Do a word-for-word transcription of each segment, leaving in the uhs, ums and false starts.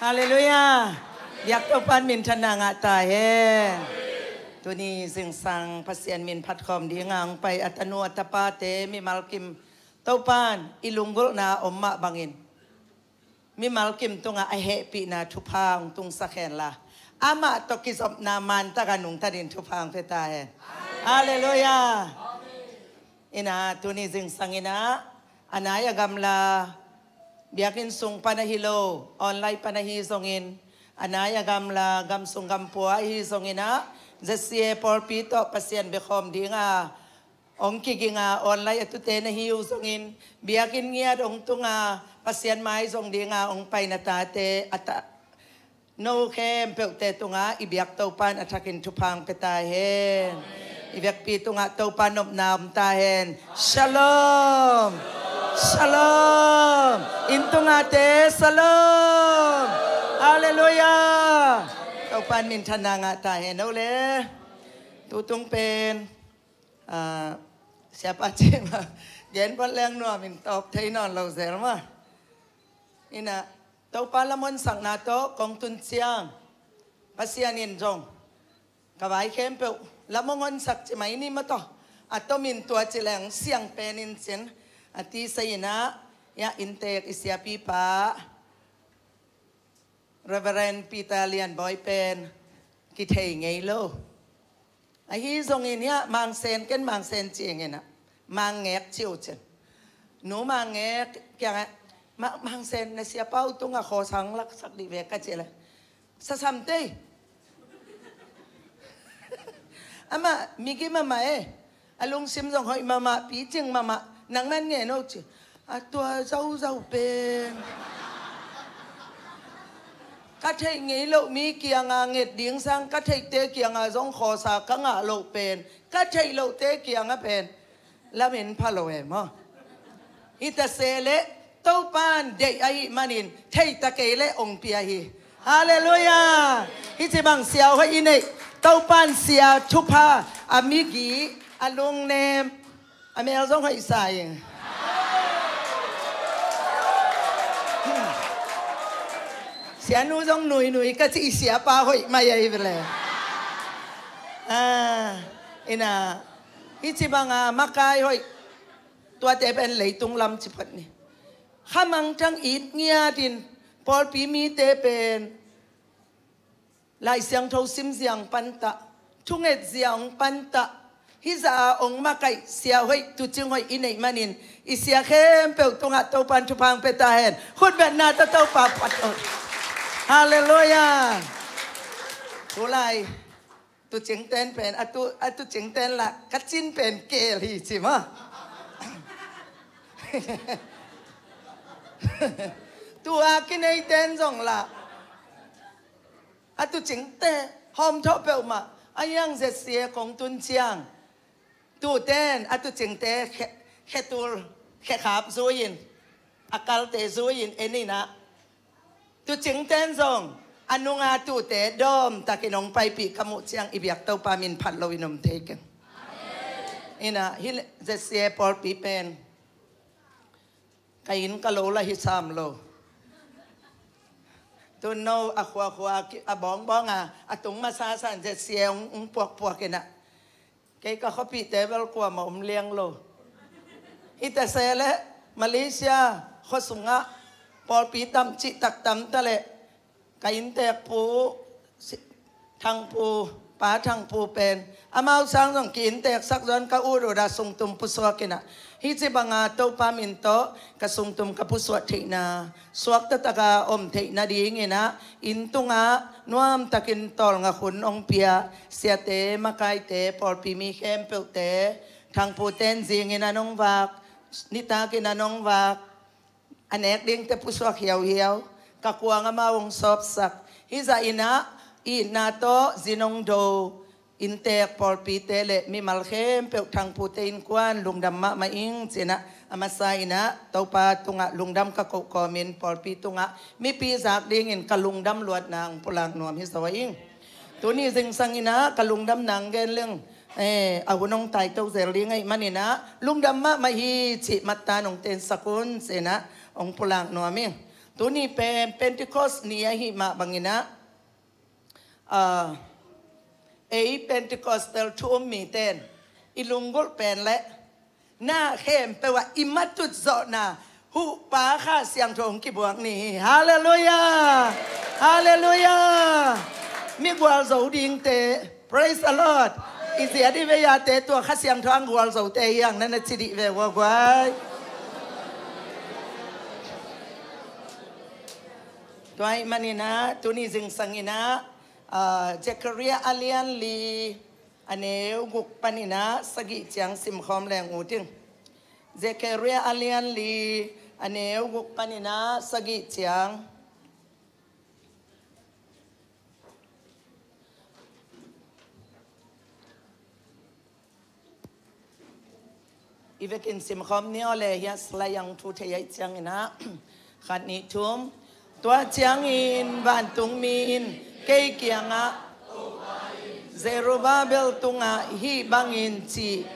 Halleluiah. Biak Topa'n minthanna ngah ta hen. Tuni zingsang Pasian min phatkhawm dinga hong pai a tanu a tapate mimal kim, Topa'n i lunggulhna om mah bangin mimal kim tungah a hehpihna thupha hong tungsak henla, amah tawh kizopna mantaka nungtanin thupha hong pia ta hen. Halleluiah. Inah tuni zingsang inah a nai a gamla, biakinn sung pan ahi lo, online pan ahi zongin, a nai a gamla, gam sung gam pua ahi zongin ah, ZCA pawlpi tawh Pasian biakhawm dinga hong kiginga online a tute na hi uh zongin, biakinn ngiat hong tunga Pasian mai zong dinga hong pai na tate a ta, no khempeuhte tungah i biak Topa'n a thakin thupha hong pia ta hen. I vekpi tungah Topa nopna om ta hen. Shalom. Shalom. Inn tungahte shalom. Halleluiah. Topa'n minthanna ngah ta hen. No le, tutung pen, ah, siapa cih mah gen pawt leng nuamin tawp thei nawn lo zel mah. Inah Topa lamhonsakna tawh kong tun ciang, Pasian in zong ka vai khempeuh lam hong honsak ci mai ni maw, tua a tomin tua ci leng siang pen in cin, a tisa inah, ya inntek i siapipa Reverend Peter Lian Bawi pen kithei ngei lo. Ahi zongin hiah Mangsen, ken Mangsen ci ing inah, Mangngek ci uh cin. Nu Mangngek kiangah, "Ma-, Mangsen, na siapa uh tungah khawsa laksak dih ve," ka cih leh, "Sasam tei." Amah migi mahmah e. A lungsim zong hoih mahmah, picing mahmah, nangman ngen o ci. A tua zauzau pen ka theih ngei loh mi kianga nget ding sang, ka theihte kianga zong khawsa ka ngah loh pen, ka theih lohte kianga pen lamin pha lo e maw. Hi ta se leh Topa'n deih ahih manin thei ta kei leh hong pia hi. Halleluiah. Hih ci bang sia hoih i neih, Topa'n sia thupha, a migi, a lungnem, a mel zong hoih sa ing. Sianu zong nuinui ka ci, i siapa hoih mai ahi ve le. Ah, inah, hih ci banga makai hoih, tuate pen leitung lam ci phot ni. Kha mangthang it ngiatin pawlpi mite pen Lai Siangtho simzia hong pantah, thungetzia hong pantah, hih zah a hong makaih sia hoih, tuucing hoih i neih manin, i sia khempeuh tungah Topa'n thupha hong pia ta hen. Khutbetna tawh Topa phat o. Halleluiah. Tulai tuucing ten pen, a tu, a tuucing ten lah ka cin pen kel hi ci maw. Tua kinei ten zong lah a tuucingte hawmthawh peuhmah, a hiang ZCA kong tun ciang, tuuten a tuucingte khe, khetul, khekhap zui-in, a kalte zui-in en inah, tuucingten zong a nunga tuute dawmtakin hong paipih ka muh ciang, i biak Topa min phat loin om thei keng. Inah hih ZCA pawlpi pen ka inn ka lo lah hi sam lo. Tun no a khuakhua a ki-, a bawngbawng a, a tung masa san ZCA hong, hong puakpuak inah, kei ka khuapihte bel kuamah om liang lo. Hi ta se leh Malaysia khua sungah pawlpi tam cihtak tam ta leh, ka inntek pu, si-, Thangpu, Pa Thangpu pen, amau sang zong ki-inntek sak zaw-in ka ut ut a sungtum pusuak inah, hih ci banga Topa min tawh ka sungtum ka pusuah theihna suakta taka om theih nading inah, inn tungah nuamtakin tawlnga hun hong pia siate, makaite, pawlpi mi khempeuhte, Thangpu ten zingin an hong vak, nitakin an hong vak, a nek dingte pusuak hiauhiau, ka kuang amau hong sawpsak. Hih zah inah itna tawh zin hong do, inntek pawlpite le mimal khempeuh Thangpute innkuan lungdam mahmah ing ci-in ah, a masa inah Topa tungah lungdam ka koh kawmin pawlpi tungah mipi zak dingin ka lungdam luatna hong pulak nuam hi zaw ing. Tuni zingsang inah ka lungdamna hong gen leng, eh, a hun hong taito zel ding ahih manin ah, lungdam mahmah hi cih mattan hong tensak un ci-in ah hong pulak nuam ing. Tuni pen Pentecost ni ahih mah bangin ah, ah, ei Pentecostal thu um miten i lunggulh pen le na khempeuh ah i matut zawhna Huhpa Kha Siangtho hong kibuak ni hi. Halleluiah! Halleluiah! Mi gualzo dingte, praise the Lord. I zia dih ve a, te tua Kha Siangtho ang gualzote hi ang na na ci dih ve ua guai. Tua ahih manin ah tuni zingsang in ah, ah, Zechariah a lian li, a neu guk panin ah sagih ciang simkhawm leng ut ing. Zechariah a lian li, a neu guk panin ah sagih ciang. I vekin simkhawm ni aw le, hiah slide ang thu thei ahih ciangin ah, khat, nih, thum. Tua ciangin vantungmi in kei kiangah, Zerubbabel tungah hih bangin ci: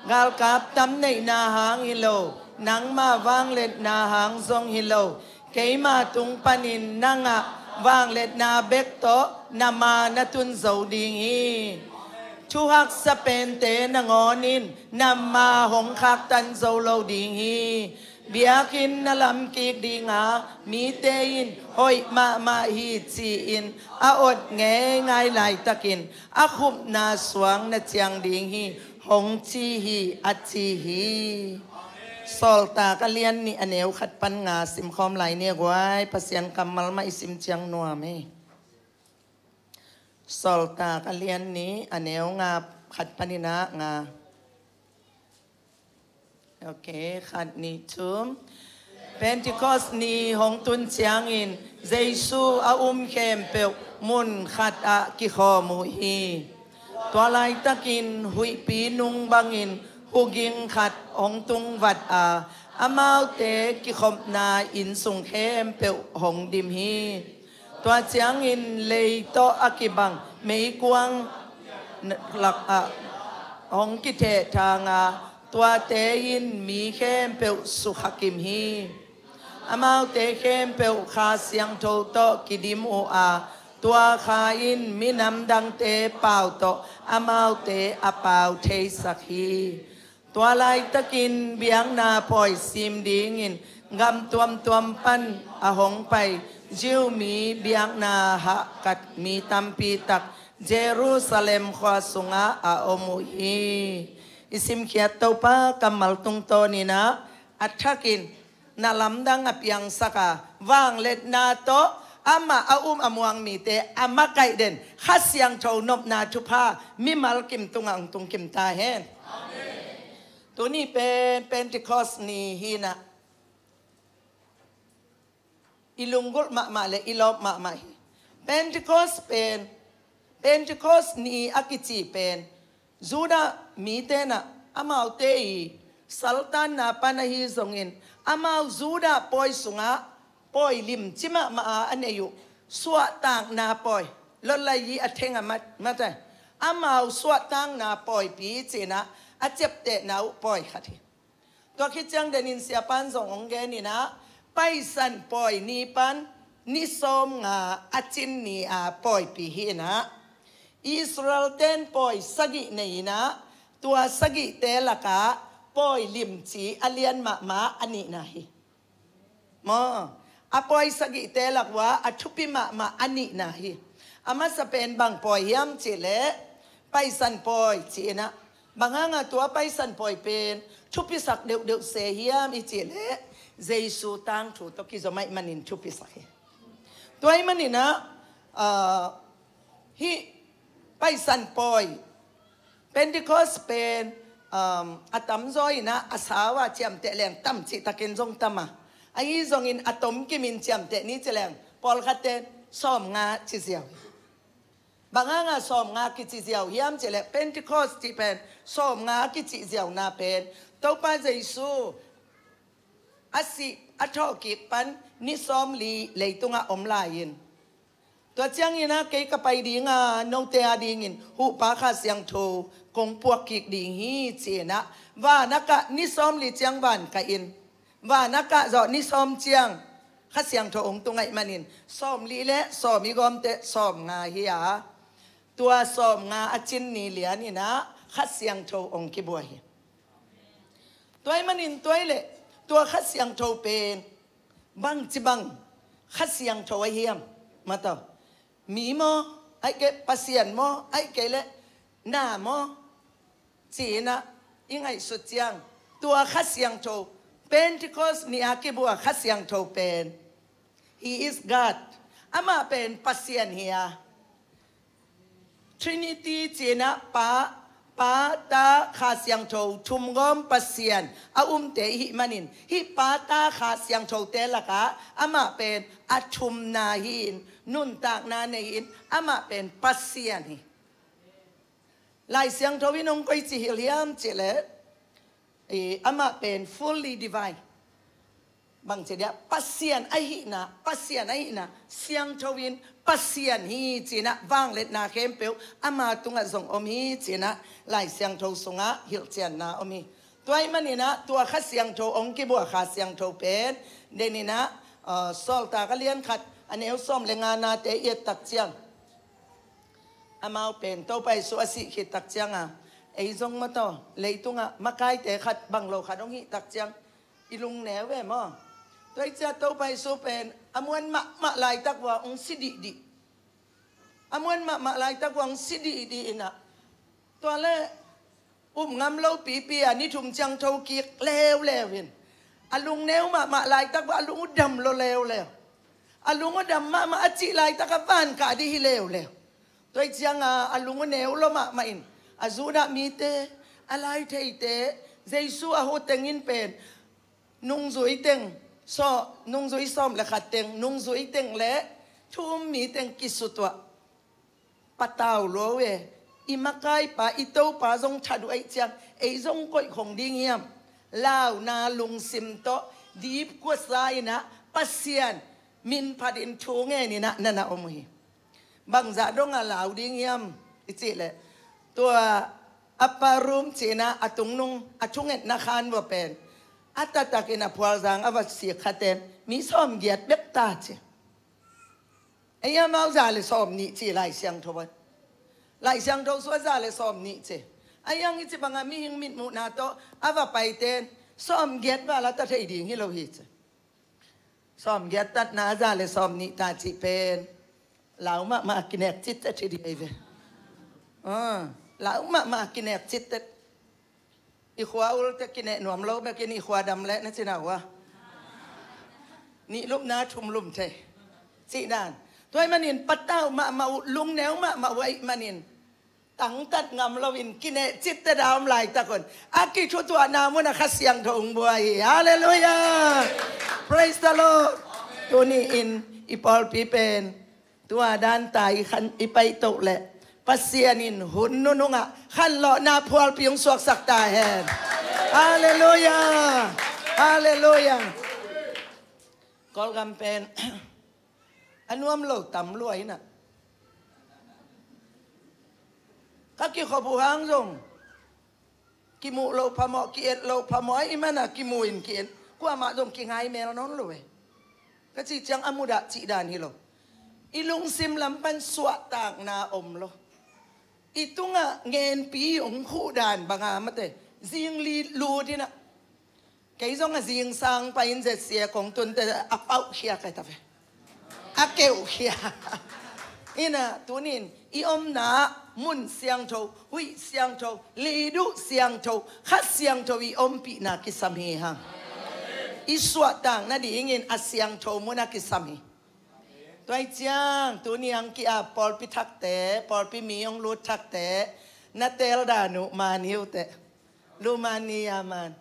Galkap tam neihna hang hi lo, nangma vangliatna hang zong hi lo, keima tung panin nangah vangliatna bek tawh na ma na tun zo ding hi. Thu haksa pente nangawn in na ma hong khaktan zo lo ding hi. Biakinn na lam kik ding a, mite in hoih mahmah hi ci-in a ot ngeingai laitakin a khupna suang na ciang ding hi, hong ci hi, a ci hi. Sawltak a lian nih, a neu khat pan nga simkhawm lai ni a guai, Pasian kammal mah i sim ciang nuam hi. Sawltak a lian nih, a neu nga, khat panin ah nga. Ok, khat, nih, thum. Pentecost ni hong tun ciangin Jesu a um khempeuh mun khat ah kikhawm uh hi. Tua laitakin huihpi nung bangin huging khat hong tung vat a, amaute kikhopna inn sung khempeuh hong dim hi. Tua ciangin lei tawh a kibang meikuang lakah hong kithehthang a, tuate in mi khempeuh sukha kim hi. Amaute khempeuh Kha Siangtho tawh kidim uh a, tua Kha in minam dangte pau tawh amaute a pau theisak hi. Tua laitakin biakna pawi sim dingin gam tuamtuam pan a hong pai Jew mi biakna hahkat mi tampi tak Jerusalem khua sungah a om uh hi. I simkhiat Topa kammal tungtawnin ah, a thakin na lamdang a piangsak a, vangliatna tawh amah a um a muang mite a makaih den Kha Siangtho nopna thupha mimal kim tungah hong tung kim ta hen. Tuni pen Pentecost ni hi in ah, i lunggulh mahmah le i lawp mahmah hi. Pentecost pen, Pentecost ni a kici pen Judah mite in ah, amaute i saltanna pan ahi zongin, amau Judah pawi sungah pawi limci mahmah a a nei uh suahtakna pawi, lotlai i a theng a mat, mat ai, amau suahtakna pawipi ci-in ah a ciaptehna uh pawi khat hi. Tua khit ciang denin siapan zong hong genin ah, Paisan pawi ni pan ni sawmnga a cin ni a pawipi hi in ah, Israel ten pawi sagih nei in ah, tua sagihte lakah pawi limci a lian mahmah a nihna hi. Maw, a pawi sagihte lak uah a thupi mahmah a nihna hi. A masa pen bang pawi hiam cih leh Paisan pawi ci-in ah, bang hanga tua Paisan pawi pen thupisak deuhdeuh se hiam i cih leh Jesu tangthu tawh kizom ahih manin thupisak hi. Tua ahih manin ah, ah, hih Paisan pawi, Pentecost pen, um, a tamzaw in ah a sau a ciamteh leng tam cihtakin zong tam a, ahi zongin a tomkimin ciamteh ni ci leng pawlkhatte sawmnga ci ziau hi. Bang hanga sawmnga kici ziau hiam cih leh Pentecost cih pen sawmnga kici ziauna pen Topa Jesu a sih a thawhkik pan ni sawmli leitungah om lai-in, tua ciangin ah kei ka pai ding a, note a dingin Huhpa Kha Siangtho kong puak kik ding hi ci-in ah, van a kah ni sawmli ciang van kah in, van a kah zawh ni sawm ciang Kha Siangtho hong tung ahih manin sawmli le sawm i gawmte sawmnga hi a, tua sawmnga a cin ni lian in ah Kha Siangtho hong kibua hi. Tua ahih manin tua ahih leh tua Kha Siangtho pen bangci bang Kha Siangtho ahi hiam? Mataw, mi maw, ahih kei Pasian maw, ahih kei leh na maw, ci-in ah i ngaihsut ciang, tua Kha Siangtho, Pentecost ni a kibua Kha Siangtho pen, He is God, amah pen Pasian hi a, Trinity ci-in ah Pa, Pa, Ta, Kha Siangtho, thumgawm Pasian a umte i hih manin, hih Pa, Ta, Kha Siangthote lakah amah pen a thumna hi-in, nuntakna nei-in, amah pen Pasian hi. Lai Siangtho in hong koici hilh hiam cih leh, eh, amah pen fully divine. Bangci dia, Pasian ahihna, Pasian ahihna siangtho in, Pasian hi ci-in ah vangliatna khempeuh ama tungah zong om hi ci-in ah Lai Siangtho sungah hilhcianna om hi. Tua ahih manin ah tua Kha Siangtho hong kibua Kha Siangtho pen, den in ah, uh, Sawltak a lian khat a neu sawm le nganate i et tak ciang, amau pen Topa Jesu a sih khit tak ciang a, ei zong mataw, leitungah makaite khat bang lo khat hong hih tak ciang i lungneu ve maw. Tua ahih ciang Topa Jesu pen a muan mahmah laitak uh a hong si dihdih. A muan mahmah laitak uh a hong si dihdih in ah, tua leh um ngam lo pipi a ni thum ciang thokik leuleu in, a lungneu mahmah laitak uh a lung uh dam lo leuleu. A lung uh dam mahmah a cih laitak a van kah dih hi leuleu. Tua ahih ciang a, a lung uh neu lo mahmah in, a Judah mite, a laitheite, Jesu a huh teng in pen nungzui teng, saw, nungzui sawm le khat teng, nungzui teng le thu um mi teng kisut uh a, patau lua uh e, i makaipa, i Topa zong that uh ahih ciang ei zong koih khong ding hiam? Launa lungsim tawh dipkuasa in ah Pasian min phatin thu ngen in ah na na om uh hi. Bangzah dong a lau ding hiam i cih leh, tua upper room ci-in ah a tungnung, a thungetna khan uh a pen, a taktak in a phualzang a va sik khaten mi sawmgiat bek ta ci. Ei, amau za le sawmnih ci Lai Siangtho ah. Lai Siangtho sung ah za le sawmnih ci. Ei, ang i ci bang a mihing mitmuhna tawh a va paiten sawmgiat val a ta thei ding hi lo hi ci. Sawmgiat tatna a za le sawmnih ta cih pen lau mahmah a kinek cittet hi ding hi ve. Ah, lau mahmah a kinek cittet. I khua ul teh kineh nuam lo bekin i khua dam leh na ci na uh a, nih lupna thum lum thei cih dan. Tua ahih manin patau mahmah uh, lungneu mahmah uh ahih manin tangtat ngam loin kineh cittet a om laitak un a kithutuahna munah Kha Siangtho hong bua hi. Halleluiah. Praise the Lord. Tuni-in i pawlpi pen tua dan ta i khan i paito leh Pasian in hun nunungah khanlawhna phualpi hong suaksak ta hen. Halleluiah. Halleluiah. Kawlgam pen a nuam lo tam lua hi na. Ka kikhop uh hang zong kimuh loh phamawh, ki-et loh phamawh ahih manin kimu in ki-et, kuamah zong kingai mel nawn lo e. Ka cih ciang a mudah cih dan hi lo. I lungsim lam pan suahtakna om lo. I tungah ngenpi hong khuh dan banga mate, zingli lut in ah, kei zong a zingsang pai-in Z C A kong tunte a pauhkhia ka hi ta ve. A keuhkhia. Hi na, tunin i omna mun siangtho, huih siangtho, leiduh siangtho, Kha Siangtho i ompihna kisam hi hang. I suahtak nadingin a siangtho munah kisam hi. Tua ahih ciang tuni ang ki-ap pawlpi thakte, pawlpi mi hong lut thakte, na teel dan uh man hi uh teh. Lu man ni a man.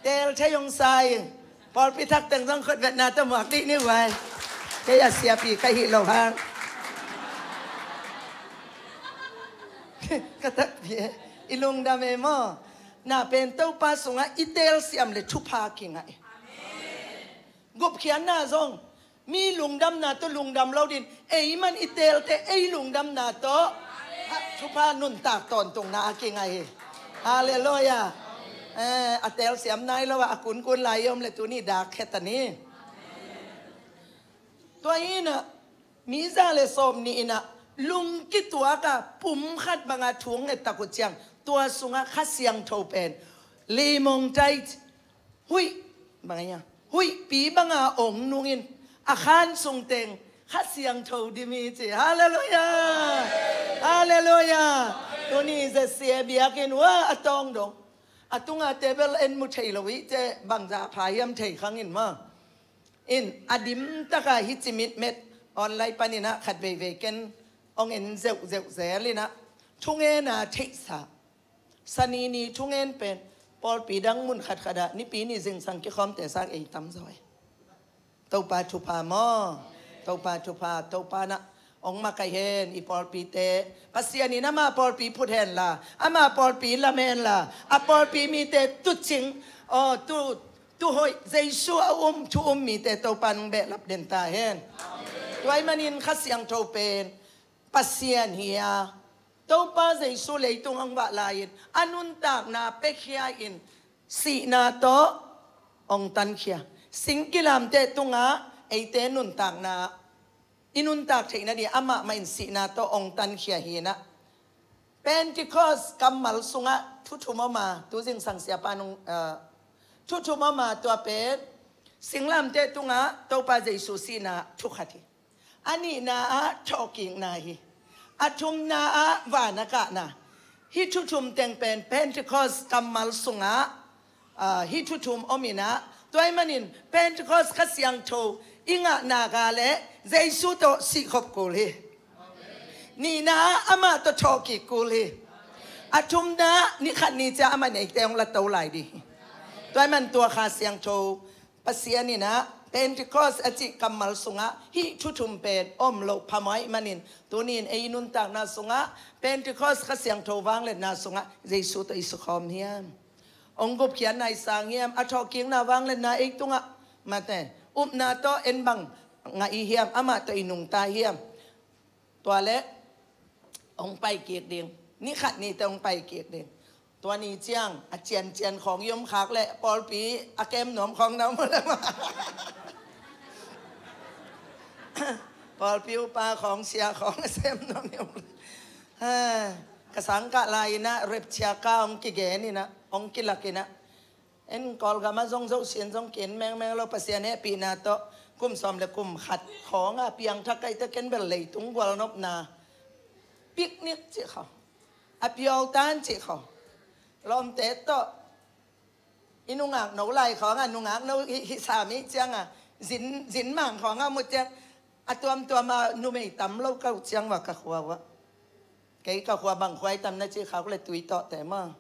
Teel thei hong sa hi. Pawlpi thak teng zong khutbetna tawh muak dih ni uh ai. Kei a siapi ka hih loh hang. Ka takpi e. I lungdam e maw. Na pen Topa sungah i teelsiam le thupha kingah e. Gupkhiatna zong mi lungdamna tawh lungdam lo ding, ei man i teelte ei lungdamna tawh thupha nuntak tawntungna a kingah hi. Halleluiah. Eh, a teelsiam nai lo a, a kunkun lai i om le tuni dak khet a ni. Tua hi inah, mi za le sawm nih inah lungkituak a pum khat banga thu hong ngettak uh ciang, tua sungah Kha Siangtho pen limong tai huih bang a, huihpi banga ong nungin a khan sung teng Kha Siangtho dim hi ci. Halleluiah! Halleluiah! Tuni Z C A biakinn uh a tawng dong, a tunga table en mu thei lo hi ci, bangzah pha hiam thei khang in maw. In a dimtaka hih ci mitmet online paninah khat veivei ken ong en zeuhzeuh zel inah thungena theihsa. Sanini thungen pen pawlpi dang mun khatkhatah Nipi ni zingsang kikhawmte sang ei tamzaw e. Topa thupha maw? Topa thupha, Topa nah ong makaih hen i pawlpite. Pasian in ama pawlpi phut henla, ama pawlpi lam henla, a pawlpi mite tucing, aw, tu, tuhoih, Jesu a um, thu um mite Topa nong behlap den ta hen. Tua ahih manin Kha Siangtho pen Pasian hi a, Topa Jesu leitung hong vah lai-in a nuntakna piakhia in sihna tawh hong tankhia. Singkilamteh tungah eite nuntakna, i nuntak theihna ding amah mah in sihna tawh hong tankhia hi inah. Pentecost kammal sungah thu thum om a, tu zingsang siapa nong, ah, thu thum om a, tua pen singlamteh tungah Topa Jesu sihna thu khat hi. A nihna ah thawhkikna hi. A thumna ah van a kahna. Hih thu thum teng pen Pentecost kammal sungah, ah, hih thu thum om inah, tua ahih manin Pentecost Kha Siangtho i ngah nak leh Jesu tawh sihkhop kul hi. Nihna ah amah tawh thawhkik kul hi. A thumna ah ni khat ni ciang amah in eite hong lato lai ding hi. Tua ahih man tua Kha Siangtho Pasian inah Pentecost a cih kammal sungah hih thu thum pen om loh phamawh ahih manin, tuni in ei nuntakna sungah Pentecost Kha Siangtho vangliatna sungah Jesu tawh i sukhawm hiam? Hong gupkhiatna i sang hiam? A thawhkikna vangliatna ei tungah mate upna tawh en bang ngah i hiam? Amah tawh i nungta hiam? Tua leh hong paikik ding. Ni khat ni teh hong paikik ding. Tua ni ciang a ciancian khawng i om khak leh pawlpi a kem nuam khawng na om leh maw? Pawlpi upa khawng, sia khawng a sem nuam i om leh. Ha, ka sangkah lai inah rapture ka hong kigen inah, hong kilak inah. En Kawlgam ah zong zoh sin zong ki-en mengmeng lo, Pasian hehpihna tawh kum sawm le kum khat khawng a piangthak ka hih teh ken bel leitung gualnopna, picnic cih khawng, a piawltan cih khawng, lawmte tawh i nungak no lai khawng a, nungak no hih, hih sam ih ciang a, zin, zin mang khawng a mu ciang, a tuamtuam a numei tam lo ka uh ciang uh a ka khua uh ah. Kei ka khua bang khua i tam na cih khak leh Tuitawhte maw?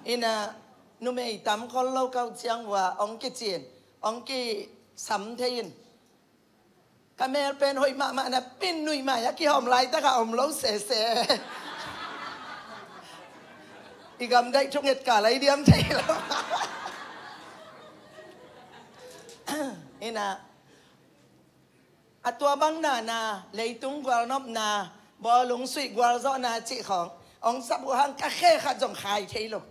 Inah numei tam khol lo ka uh ciang uh ah hong kicin, hong kisam thei in. Ka mel pen hoih mahmah na pin, nuihmai a kihawm laitak a om lo sese. I gamdaih thunget kal a i diam thei lo. Inah a tua bang nana, leitung gualnopna, bawlung suih gualzawhna cih khawng hong sap uh hang ka khe khat zong khai thei lo.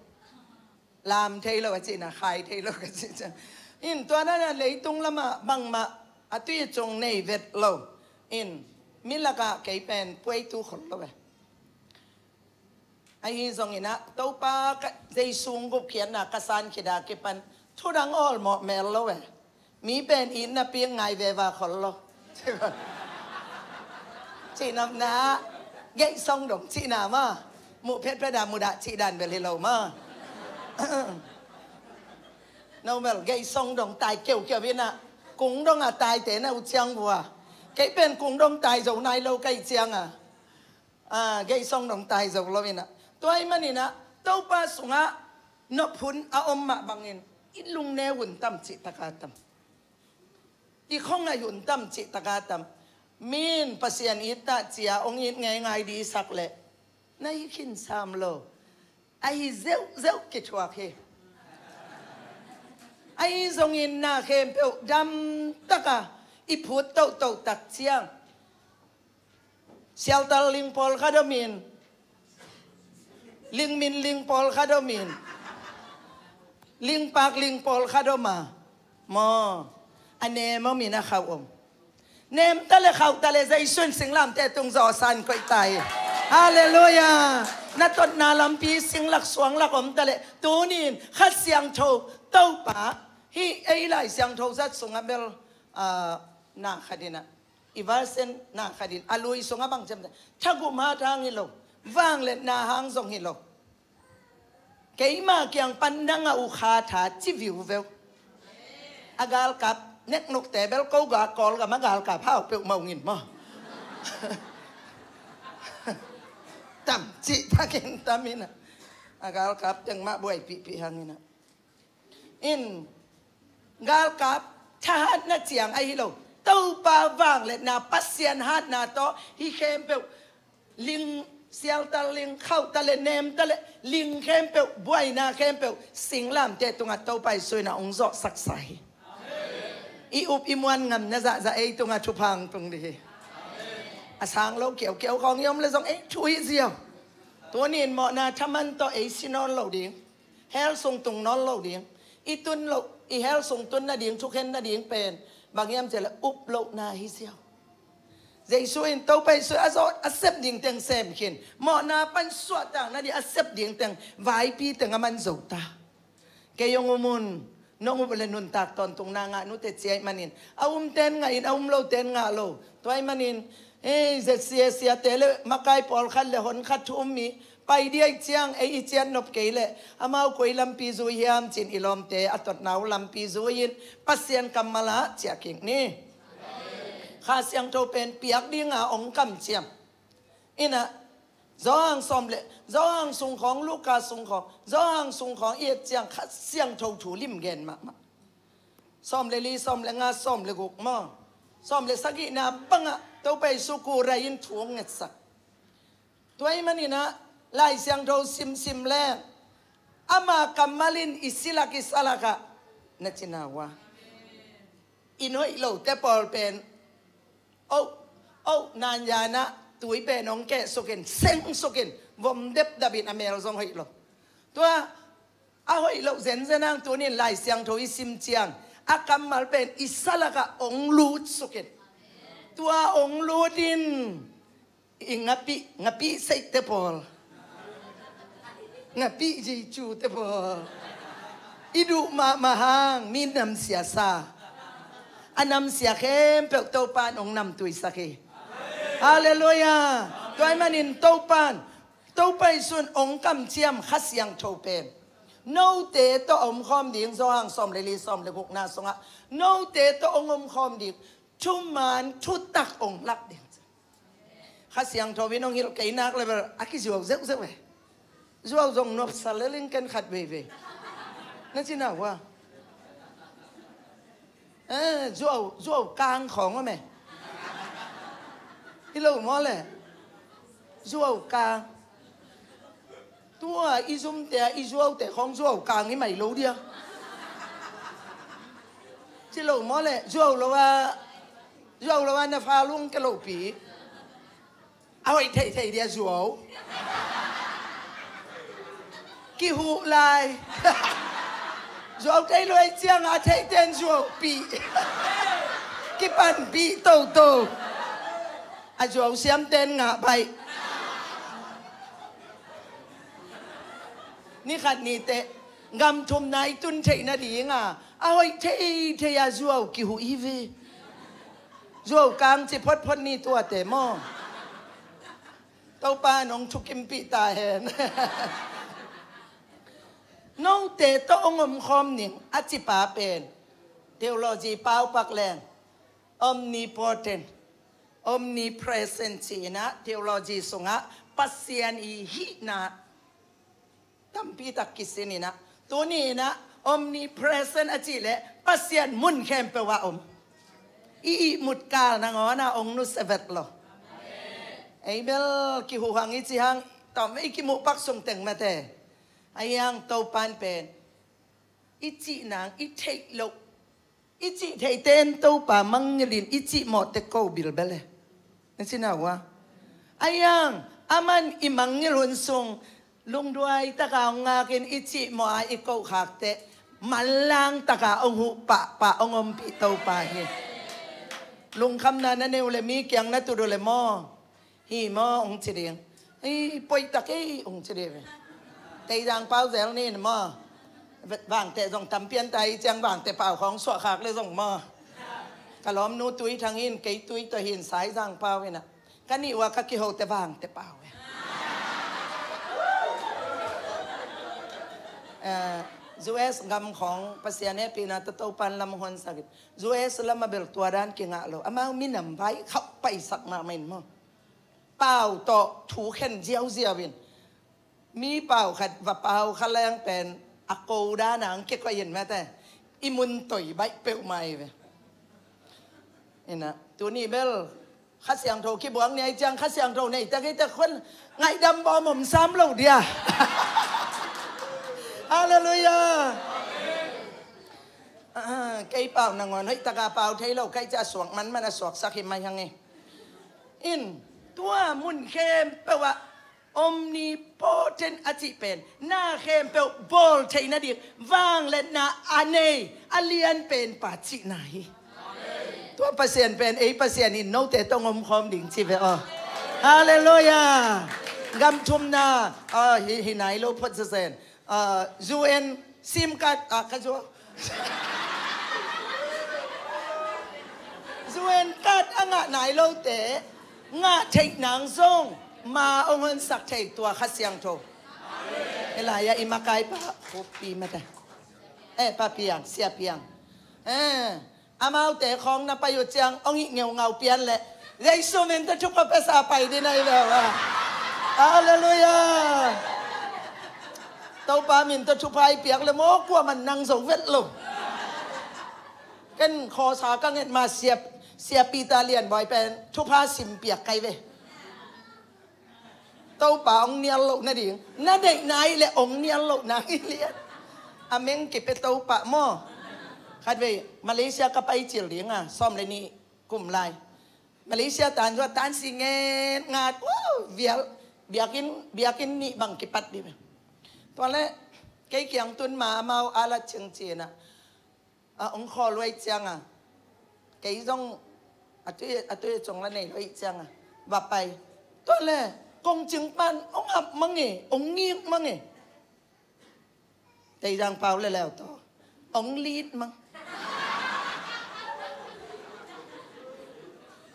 Lam thei lo a cihna, khai thei lo ka cih ciang. In tua nana leitung lamah bangmah a tui cung nei vet lo. In mi lakah kei pen puaitu khol lo e. Ahi zongin ah, Topa ka, Jesu gupkhiatna ka san khit a kipan thudang awlmawh mel lo e. Mi pen itna piak ngai veva khol lo. Cihnopna ah, geih song dong cihna maw? Muh phetphet a mudah cih dan bel hi lo maw? No bel geih song dong tai keuhkeuh in ah, kung dong a taite na uh ciang uh a, kei pen kung dong tai zo nai lo ka hih ciang a, ah, geih song dong tai zo lo in ah. Tua ahih manin ah, Topa sungah nop hun a om mah bangin i lungneu un tam cih tak a tam. I khuangaih un tam cih tak a tam. Min Pasian it ta ci a hong it ngeingai ding i sak leh na hi khin sam lo. Ahi zeuhzeuh kithuak hi. Ahi zongin na khempeuh damtak a i phut tohtoh tak ciang, sialtal ling pawlkhat om in, lingmin ling pawlkhat om in, lingpak ling pawlkhat om a, maw? A nem om in a khauh om. Nem ta le khauh ta le Jesu in singlamteh tung zawhsa in koih ta hi. Halleluiah. Na totna lampi singlak suanglak om ta le, tuni in Kha Siangtho Topa hih ei Lai Siangtho zat sungah bel, ah, na khat in ah, i version na khat in a lui sungah bang ciam, thagum hat hang hi lo, vangliatna hang zong hi lo. Keima kiang pan nang a ukha tha ci viuveu. A galkap neknukte bel ko ga Kawlgam a galkap hau peuhmah ung in maw? Tam cih takin tam in ah, a galkap teng mah buaipihpih hang in ah. In galkap thahatna ciang ahi lo, Topa vangliatna, Pasian hatna tawh hih khempeuh, ling, sialtal ling, khauh ta le, nem ta le, ling khempeuh, buaina khempeuh singlamteh tungah Topa Jesu in ah hong zawhsaksa hi. I up i muan ngamna zahzah ei tungah thupha hong tung ding hi. A sang lo kiaukiau khawng i om le zong ei thu hi ziau. Tuni in mawhna thaman tawh ei si nawn lo ding, hell sung tung nawn lo ding. I tun loh, i hell sung tun nading, thukhen nading pen bang hiam cih leh up lohna hi ziau. Jesu in, Topa Jesu a zawh a sep ding teng sem khin, mawhna pan suahtak nading a sep ding teng vaipi teng a man zo ta. Kei hong um un, nong up le nuntak tawntungna ngah nute ci ahih manin, a umten ngah in, a um loten ngah lo. Tua ahih manin, ei, Z C A siate le makai pawlkhat le honkhat thu um mi pai ding ahih ciang, ei i ciat nop kei leh amau koi lampi zui hiam ci-in i lawmte a totna uh lampi zui-in Pasian kammal ah ciah kik ni. Kha Siangtho pen piak dinga hong kamciam. In ah, Johan sawm le, Johan sung khawng, Luka sung khawng, Johan sung khawng i et ciang Kha Siangtho thu lim gen mahmah. Sawm le li, sawm le nga, sawm le guk maw, sawm le sagihna bangah Topa Jesu kurai in thu hong ngetsak. Tua ahih manin ah Lai Siangtho simsim leng ama kammal in i silak i salak ah, na cina uh a, in hoih lote pawl pen, oh, oh, nanyanah tui pen hong kehsuk in, sengsukin, vom depdap in, a mel zong hoih lo. Tua a hoih loh zenzen hang tuni in Lai Siangtho i sim ciang a kammal pen i salak ah hong lutsuk in. Tua hong lut in, i ngapih, ngapih seihte pawl, ngapih Jesu te pawl, i duh mahmah hang mi namsia sa, a namsia khempeuh Topa in hong namtuisak hi. Halleluiah. Tua ahih manin Topa in, Topa Jesu in hong kamciam Kha Siangtho pen note tawh a omkhawm ding, Johan sawm le li, sawm le gukna sungah note tawh hong omkhawm ding, thuman thutak hong lak ding. Kha Siangtho in hong hilh kei nak le bel a kizuau zeuhzeuh e. Zuau zong nuapsa lel ing, ken khat veivei. Na cina uh a, eh, zuau, zuau kang khawng om e. Hi lo maw le? Zuau kang. Tua i zumte a i zuaute khawng zuau kang hi mai lo dia. Ci lo maw le? Zuau lo a, zuau lo a na fa lung ke lopi. A hoih theihtheih dia zuau. Kihuh lai. Zuau thei luai ciang a theihten zuaupih. Kipanpih toto. A zuau siamten ngah baih. Ni khat ni teh gam thumna i tun theih nading a, a hoih theithei a zuau kihuh hi ve. Zuau kang ci photphot ni tuate maw. Topa in hong thukimpih ta hen. Note tawh hong omkhawm ning a cipa pen theology paupak leng omnipotent, omnipresent ci-in ah theology sungah Pasian i hihna tampitak kisin in ah, tuni in ah omnipresent a cih leh Pasian mun khempeuh ah om. I ihmut kal nangawn ah hong nusia vet lo. Ei bel kihuhang i cih hang, tawm ei kimuhpak sung teng mate. Ahi hang Topa in pen i cih nang i theih loh, i cih theihte in Topa mangngilh in i cih mawhte ko bilbel e. Na cina uh a, ahi hang aman i mangngilh hun sung lungduai taka hong ngakin i cih mawh a i koh khak teh Manlang taka hong huh pahpah hong ompih Topa hi. Lungkhamna na nei uh leh mi kiang na tut uh leh maw, hi maw hong ci ding. Ei, poitak ei hong ci ding ve. Teizang pau zel ni maw. Vangteh zong tampian ta hi ciang vangteh pau khawng suahkhak leh zong maw. Ka lawmnu Tui Thang in, kei Tui tawh hin, Saizang pau in ah, ka nih uh a ka kiho teh vangteh pau e. Eh, U S gam khawng Pasian hehpihna tawh Topa'n lam hong honsak in, U S lam ah bel tua dan kingah lo. Amau minam vai khauh paisak mahmah in maw. Pau tawh thu khen ziauziau in, mi pau khat va pau kha leng pen a ko dan a hong kikoih in mate, i mun toi baih peuhmah hi ve. Ina, tuni bel Kha Siangtho kibuak ni ahih ciang Kha Siangtho nei tak hi teh khun ngaihdam bawm om sam lo dia. Halleluiah. Ah, kei pau nangawn hoih taka pau thei lo ka hih ciang a suak manman a suaksak hi mai hang e. In, tua mun khempeuh ah omnipotent a cih pen na khempeuh bawl theih nading vangliatna a nei a lian pen pa cihna hi. Tua Pasian pen ei Pasian in note tawh hong omkhawm ding ci ve aw. Halleluiah. Gam thumna, ah, hi, hi nai lo phot sesen. Ah, U N SIM card, ah, ka zua. U N card a ngah nai lote ngah theih nang zong ma hong honsak thei tua Kha Siangtho. Hi lai-ah i makaipa Khup Pi mate, eh, Pa Piang, Sia Piang. Eh, amaute khawng na pai uh ciang hong hih ngeungau pian leh Jesu min tawh thupha piasa pai ding ahi ve aw. Halleluiah. Topa min tawh thupha i piak leh maw, kuaman nang zo vet lo. Ken khawsa ka nget ma Sia, Sia Peter Lian Bawi pen thupha sim piak kai ve. Topa hong nial loh nading na deihna hi leh hong nial loh nang hi lian. A meng kipia Topa maw. Khatvei Malaysia ka pai cil ding a, sawm le nih kum lai. Malaysia tan zua tan si ngen ngat, uh, vial, biakinn, biakinn nih bang kipat dih ve. Tua leh kei kiang tun ma amau a la cingcin ah, a hong khawl uh ahih ciangin, kei zong a tui, a tui a cung la nei lo ahih ciangin va pai. Tua leh kongcing pan hong ap mang e, hong ngik mang e. Teizang pau leleu tawh hong lit mang.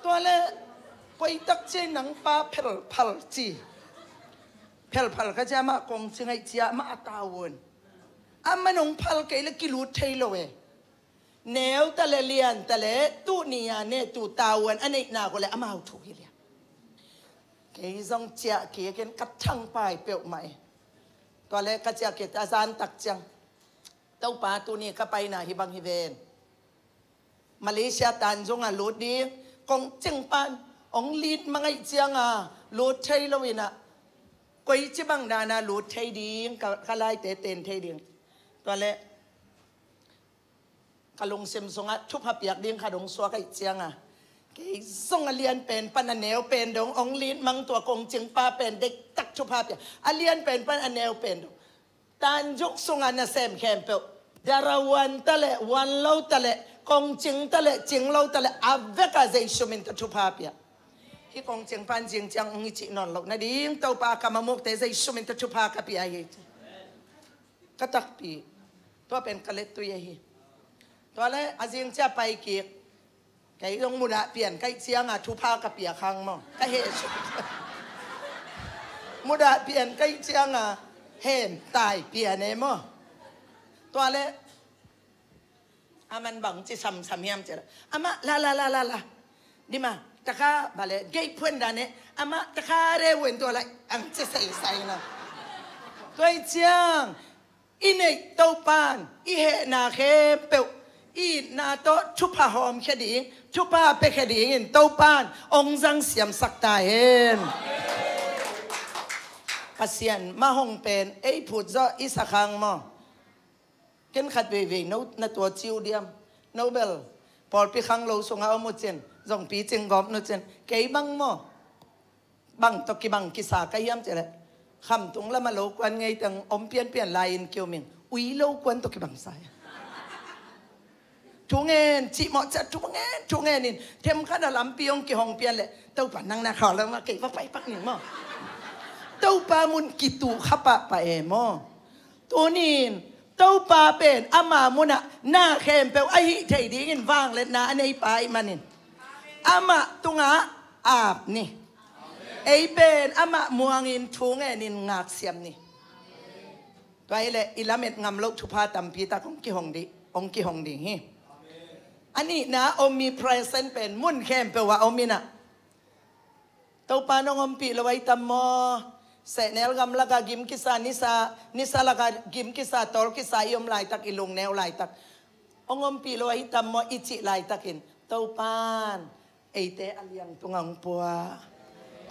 Tua leh koi tak ci nang pa phelphal ci. Phelphal ka ci amah kongcing ahih ciang amah a tavuan. Amah nong phal kei leh kilut thei lo e. Neu ta leh lian ta leh tuh ni a ne tuh tavuan a neih nak uh leh amau thu hi lian. Kei zong ciah kik in ka thangpai peuhmah e. Tua leh ka ciah kik a zan tak ciang Topa tuni ka paina hi bang hi ven. Malaysia tan zong a lut ding, kongcing pan hong lit mang ahih ciangin lut thei lo in ah, koi ci bang dan a lut thei ding, ka, ka laite ten thei ding. Tua leh ka lungsim sungah thupha piak ding khat hong suak ahih ciangin, kei zong a lian pen pan a neu pen dong hong lit mang tua kongcing pa pen deihtak thupha piak. A lian pen pan a neu pen dong. Tanzuk sungah nasem khempeuh, darawan ta leh, wan lo ta leh, kongcing ta leh, cing lo ta leh, a vekah Jesu min tawh thupha pia. Hih kongcing pan zing ciang hong i cih nawn loh nading Topa ka mamukte Jesu min tawh thupha ka pia hi. Ka takpi. Tua pen ka lettui ahi. Tua leh a zing ciang pai kik. Kei zong mudah pian ka hih ciangin thupha ka piak hang maw. Ka heh suk. Mudah pian ka hih ciangin hen tai pian e maw. Tua leh aman bang ci samsam hiam cih leh, amah la la la la la. Dima, taka bale, gei phuan dan e, amah taka re wen tua lai, ang ci sai sai na. Tua ahih ciang i neih Topan i hehna khempeuh i itna tawh thupha hawmkhia ding, thupha piakhia dingin Topan hong zang siamsak ta hen. Pasian mah hong pen ei phut zawh i sak hang maw. Ken khat veivei no na tua ciu diam? No bel pawlpi khanglo sungah om uh cin, zong picing gawp nu cin, kei bang maw. Bang tawh kibang kisa ka hiam cih leh, khamtung lamah lo kuan ngei teng om pianpian lai-in kium ing. Ui lo kuan tawh kibang sa hi. Thu ngen, cih mawh ciah thu ngen, thu ngen in, themkhat a lampi hong kihong pian leh, Topa nang na khaw lo ma kei va pai pak ning maw. Topa mun kitu kha pahpah e maw. Tunin, Topa pen ama munah na khempeuh a hih thei dingin vangliatna a neipa ahih manin, amah tungah ap ni. Ei pen amah muangin thu ngenin ngaksiam ni. Tua hileh i lamet ngam loh thupha tampi tak hong kihong ding, hong kihong ding hi. A nihna omnipresent pen mun khempeuh ah om inah, Topa nong ompih lo ahi tam maw? Sehnel gam lakah gim kisa, nisa, nisa lakah gim kisa, tawl kisa i om laitak, i lungneu laitak, hong ompih lo ahi tam maw i cih laitakin, Topan eite a liang tungah hong pua,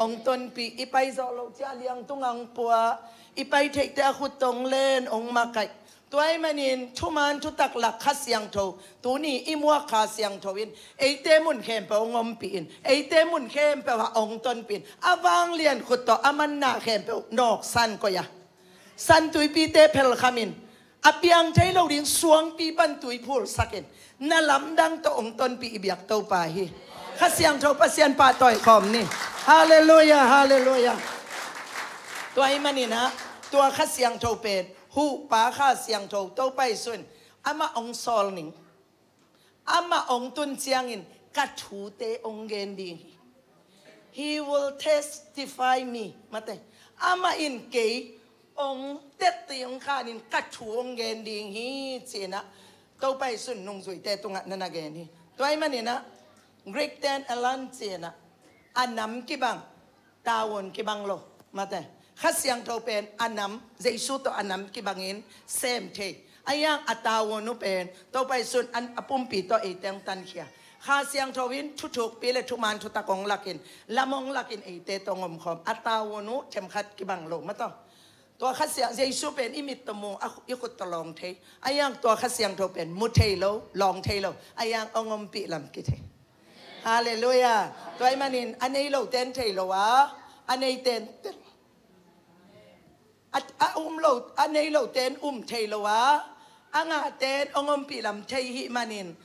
hong tonpih. I pai zawh loh ciah a liang tungah hong pua. I pai theihte a khut tawh hong len, hong makaih. Tua ahih manin thuman thutak lak Kha Siangtho, tuni i muak Kha Siangtho in eite mun khempeuh hong ompih in, eite mun khempeuh ah hong tonpih in, a vanglian khut tawh a manna khempeuh nawksan koih a, San Tuipite phelkham in, a piang thei lo ding suangpi pan tui phulsak in, na lamdang tawh hong tonpih i biak Topa hi. Kha Siangtho Pasian pahtawi khawm ni. Halleluiah, halleluiah. Tua ahih maninah, tua Kha Siangtho pen, huhpa Kha Siangtho Topa Jesu in amah hong sawl ning. Amah hong tun ciangin ka thute hong gen ding hi. He will testify me. Mate. Amah in kei hong tetti hong khanin ka thu hong gen ding hi, ci-inah Topa Jesu in nungzuite tungah na na gen hi. Tua ahih maninah Greek ten elan ci-inah a nam kibang, tavuan kibang lo. Mate. Kha Siangtho pen a nam, Jesu tawh a nam kibangin sem thei. A hiang a tavuan uh pen Topa Jesu in a pumpi tawh eite hong tankhia. Kha Siangtho in thuthukpi le thuman thutak hong lakin, lam hong lakin eite tawh hong omkhawm. A tavuan uh themkhat kibang lo mataw. Tua Kha Siang, Jesu pen i mit tawh mu, a, i khut tawh lawng thei. A hiang tua Kha Siangtho pen mu thei lo, lawng thei lo. A hiang hong ompih lam kithei. Halleluiah. Tua ahih manin a nei lote in thei lo a, a neite in tel. A, a um lo, a nei lote in um thei lo a, a ngahte in hong ompih lam thei ahih manin,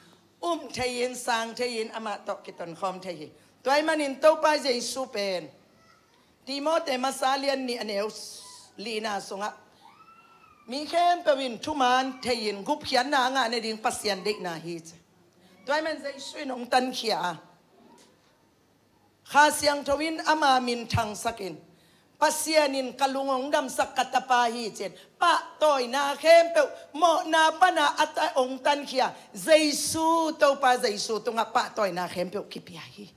um thei-in, sang thei-in, amah tawh kitonkhawm thei hi. Tua ahih manin Topa Jesu pen Timote masa lian nih a neu lina sungah, mi khempeuh in thuman thei-in gupkhiatna a ngah nading Pasian deihna hi ci. Tua ahih man Jesu in hong tankhia a, Kha Siangtho in ama min thangsakin, Pasian in ka lung hong damsak ka tapa hi ci-in pahtawina khempeuh, mawhna pana a ta hong tankhia Jesu, Topa Jesu tungah pahtawina khempeuh kipia hi.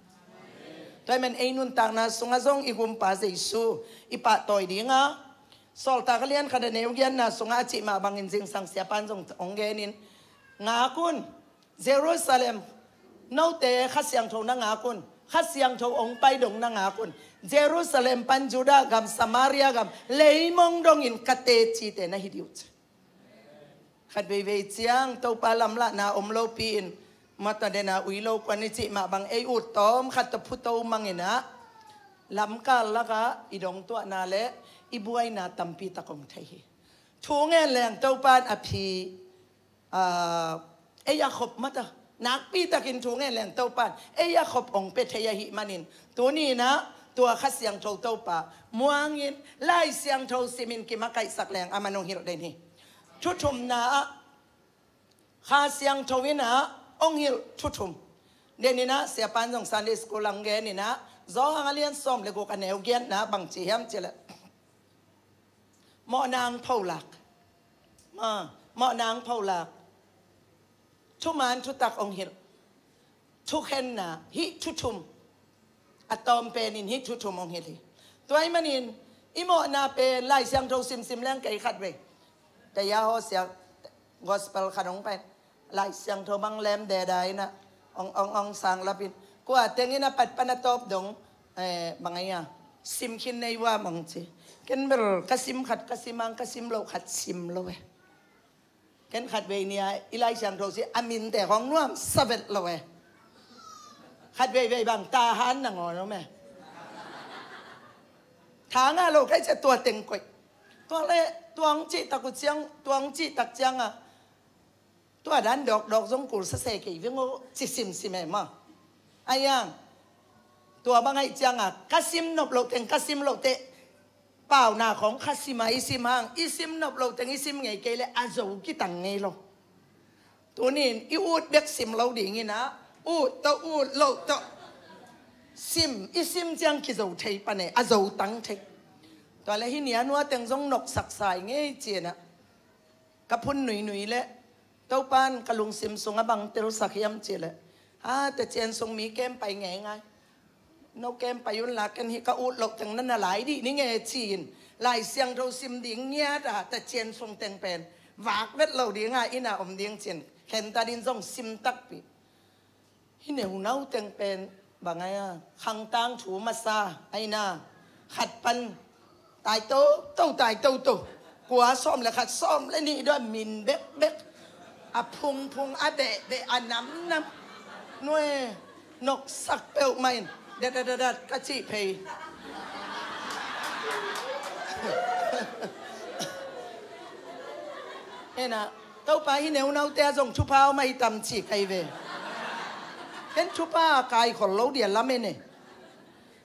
Tua ahih man ei nuntakna sungah zong i Gumpa Jesu i pahtawi dinga, Sawltak a lian khat a neu giatna sungah a cih mah bangin zingsang siapan zong hong genin, ngak un, Jerusalem, note Kha Siangtho na ngak un, Kha Siangtho hong pai dong na ngak un, Jerusalem pan Judah gam, Samaria gam, leimong dongin ka tecite na hi dih uh ci. Khat veivei ciang Topa lamlahna om lopi-in, mata dena ui lo kuan i cih mah bang ei ut tawm khat tawh phuto manginah, lamkal lakah i dongtuahna le i buaina tampi tak hong thei hi. Thu ngen leng Topa in a phi, aa, ei a khop mata, nakpi takin thu ngen leng Topa in ei a khop hong pia thei ahih manin, tuni inah tua Kha Siangtho Topa muangin, Lai Siangtho simin kimakaihsak leng a man hong hilh den hi. Thuthumna ah Kha Siangtho inah hong hilh thuthum. Den inah siapan zong Sunday school ang gen inah, Zawhang a lian sawm le guk a neu giatna bangci hiam cileh, mawhna hong pholak. Ma, mawhna hong pholak. Thuman thutak hong hilh. Thukhenna, hih thuthum. A tawm penin hih thuthum hong hilh hi. Tua ahih manin i mawhna pen Lai Siangtho simsim leng kei khat vei. Taya haw siak gospel khat hong pai. Lai Siangtho bang lem deda inah, ong, ong, ong sang lapin. Kua tengin a pat pan a tawp dong, eh, bang a ia, sim khin nei vua mong ci. Ken bel ka sim khat, ka sim ang, ka sim lo khat, sim lo eh. Ken khat vei nia i Lai Siangtho si a minte khong nuam savet lo eh. Khat veivei bang Tahan nangawn om eh. Tha ngah lo kai cia tua teng koih. Tua le, tua hong cih tak uh ciang, tua hong cih tak ciang a, tua dan dawkdawk zong kul sase kei veng aw, ci simsim e maw. A iang, tua bang aih ciang a, ka sim nop loh teng, ka sim loh teh, pauna khong kha sim a i sim hang, i sim nop loh teng i sim ngei kei le a zo kitang ngei lo. Tunin i ut bek sim lo dingin a, ut tawh ut loh tawh sim, i sim ciang kizo thei pan e, a zo tang thei. Tua le hi nia nua teng zong noksak sai ngei cin a, ka phun nuinui le, Topan ka lungsim sungah bang telsak hiam cih leh, a, tecian sung mi kem pai ngeingai. No kem pai un la, ken hi ka ut loh teng na na lai dih ni nge ci-in, Lai Siangtho sim ding ngiat a, tecian sung teng pen vak vet lo ding a, inn a om ding cin, khen ta din zong sim takpi. Hi neunau teng pen bang ai a, khangtang thu masa ai na, khat pan tai to to, tai to to, kua sawm le khat, sawm le nih dua, min bekbek, a phungphung, a behbeh, a namnam. Nue, noksak peuhmah in, dat dat dat dat ka cih phei. Ena, Topa, hi neunaute a zong thupha om a hi tam ci kai ve. Ken thupha a kaikhol lo dia lam ene.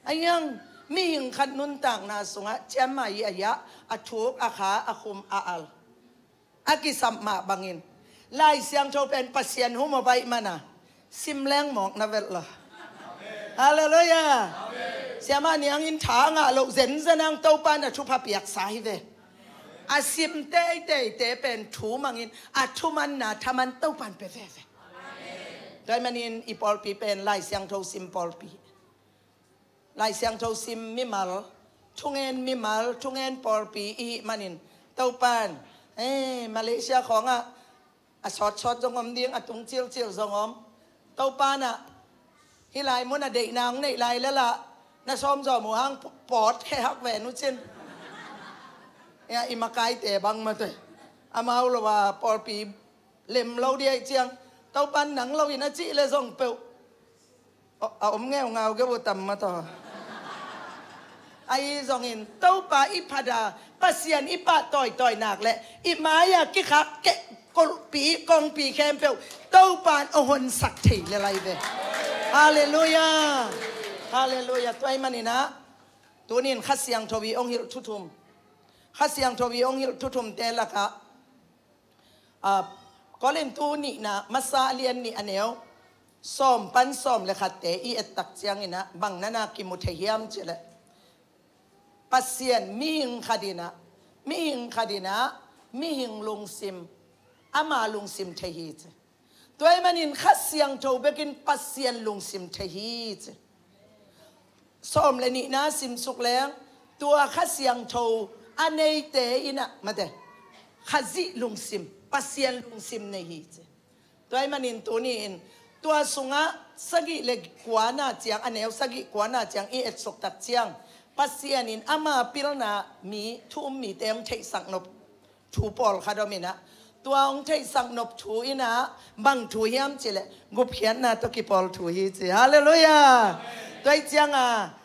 A iang, mihing khat nuntakna sungah ciamma i a iah, a thuk, a kha, a khum, a al, a kisap mah bangin, Lai Siangtho pen Pasian hum a baih mana sim leng mawk na velh lo. Halleluiah. Siamah niangin tha ngah loh zenzen ang Topan a thupha piaksa hi ve. A sim teiteite pen thu mangin a thumanna thaman Topan pe veve. Tua ahih manin i pawlpi pen Lai Siangtho sim pawlpi. Lai Siangtho sim mimal, thungen mimal, thungen pawlpi i hih manin Topan, eh, Malaysia khawngah a sawtsawt zong om ding, a tung cilcil zong om. Topan ah hih lai mun a deihna hong neih lai lelah na sawm zawm uh hang pawt khehak ve nu cin. Ya, i makaite bang mate, amau lo a pawlpi lem lo dia ih ciang, Topan nang lo in a cih le zong peuh a om ngeungau geu uh tam mataw. Ahi zongin Topa i phat a, Pasian i pah tawitawi nak le i mai-a kikhak keh kulhpi kongpi khempeuh Topan a honsak thei le lai ve. Halleluiah. Halleluiah. Tua ahih manin ah tunin Kha Siangtho i hong hilh thuthum, Kha Siangtho i hong hilh thuthumte lakah, a, Korintu nihna masa a lian nih a neu sawm pan sawm le khatte i et tak ciangin ah bang na na kimu thei hiam cih leh, Pasian mihing khat in ah, mihing khat in ah mihing lungsim, ama lungsim thei hi ci. Tua ahih manin Kha Siangtho bekin Pasian lungsim thei hi ci. Sawm le nihna simsuk leng, tua Kha Siangtho a neite in ah mate, Khazih lungsim, Pasian lungsim nei hi ci. Tua ahih manin tuni-in tua sungah sagih le kuana ciang, a neu sagih kuana ciang i etsuk tak ciang, Pasian in ama pilna mi, thu um mite hong theihsak nop thu pawlkhat om in ah, tua hong theihsak nop thu in ah bang thu hiam cih leh gupkhiatna tawh kipawl thu hi ci. Halleluiah. Tua ih ciang a,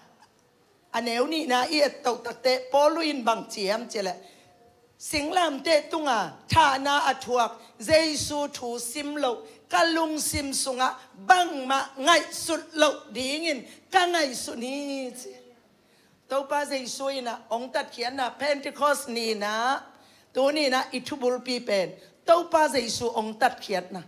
a neu nihna i et toh takteh Paul in bang ci hiam cih leh, singlamteh tunga thahna a thuak Jesu thu sim loh ka lungsim sungah bangmah ngaihsut loh dingin ka ngaihsun hi ci. Topa Jesu in ah hong tatkhiatna, Pentecost ni-in ah, tuni-in ah i thubulpi pen Topa Jesu hong tatkhiatna,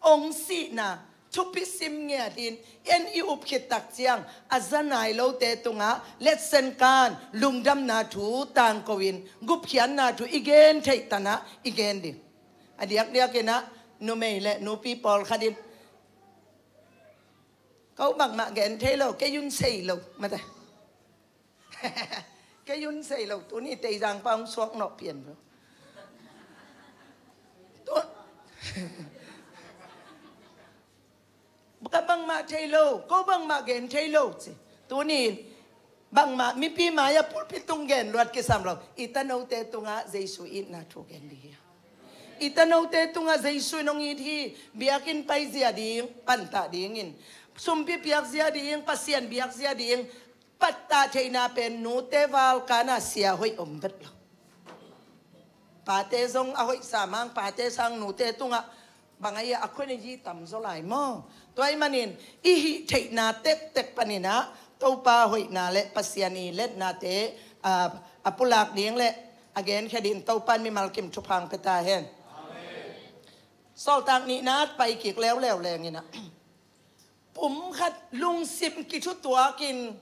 hong sihna thupi sim ngiatin en i up khit tak ciang, a za nai lote tungah letsen kan lungdamna thu tangko-in gupkhiatna thu i gen theih tan ah i gen ding. A diakdiakin ah numei le nupi pawlkhat in, ko bangmah gen thei lo, kei un sei lo mate. Kei un sei lo, tuni Teizang pa hong suak nawh pian lo. Tu-, ka bangmah thei lo, ko bangmah gen thei lo ci. Tuni bangmah mipi mai-ah pulpit tung gen luat kisam lo. I tanote tungah Jesu itna thu gen dih hi. I tanote tungah Jesu in hong it hi. Biakinn paizia ding, pantah dingin, sumpi piakzia ding, Pasian biakzia ding, pattah theihna pen nute val kana sia hoih om vet lo. Pate zong a hoihsa mang, pate sang nute tungah bang a ia a khua na yi tam zaw lai maw? Tua ahih manin i hih theihna tektek paninah Topa hoihna le Pasian i letnate a, a pulak ding le a genkhia ding Topa in mimal kim thupha pia ta hen. Sawltak nihna pai kik leuleu lenginah pumkhat lungsim kithutuakin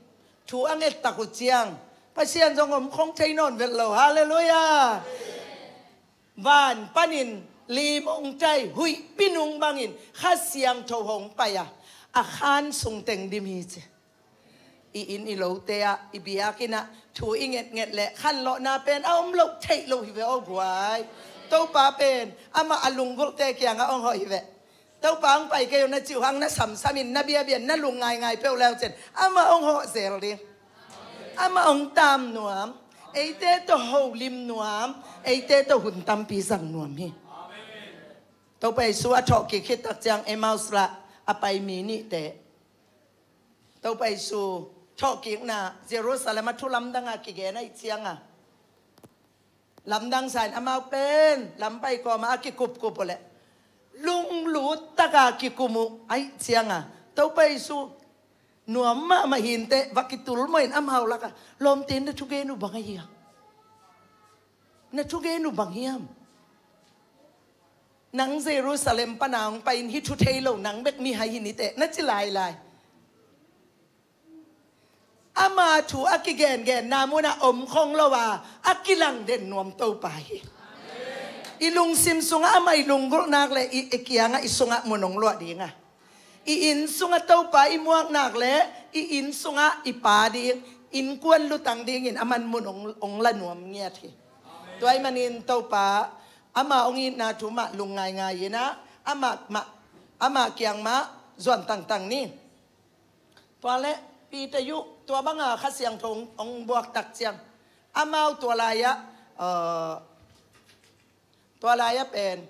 thu a ngettak uh ciang Pasian zong om khong thei nawn vet lo. Halleluiah. Van panin limongtai huihpi nung bangin Kha Siangtho hong pai a, a khan sung teng dim hi ci. I inn i lote ah, i biakinn ah thu i ngetnget leh khanlawhna pen a om loh theih loh hi ve aw guai. Topa pen amah a lunggulhte kiangah hong hawh hi ve. Topa hong pai kei uh na cih uh hang na samsamin na biabian na lung ngaingai peuh leucin amah hong hawh zel ding. Amah hong taam nuam, eite tawh holim nuam, eite tawh hun tampi zang nuam hi. Topa Jesu a thawhkik khittak ciang Emmaus lah a pai mi nihte, Topa Jesu thawhkikna Jerusalem a thu lamdang a kigen ahih cianga lamdang sa in amau pen lampai kawmah a kikupkup uh leh lunglut taka kikum uh ahih cianga Topa Jesu nuam mahmah hinteh va kitul mawhin amau lakah lawmte na thugen uh bang ahi hiam? Na thugen uh bang hiam? Nang Jerusalem pana hong pai in hih thu thei lo nang bek mihai hi niteh na ci lailai. Ama thu a kigengenna munah om khong lo a, a kilangden nuam Topa hi. I lungsim sungah amah i lunggulhnak le i, i kiangah i sungah mun hong luah dinga, i inn sungah Topa i muaknak le i inn sungah i pa ding, innkuan lutang dingin aman mun hong, hong la nuam ngiat hi. Tua ahih manin Topa ama hong itna thu mah lungngaingai inah ama mah, ama kiang mah zuan tangtang ni. Tua le Peter uh tua banga Kha Siangtho hong, hong buaktak ciang amau tua lai-ah, uh, tua lai-ah pen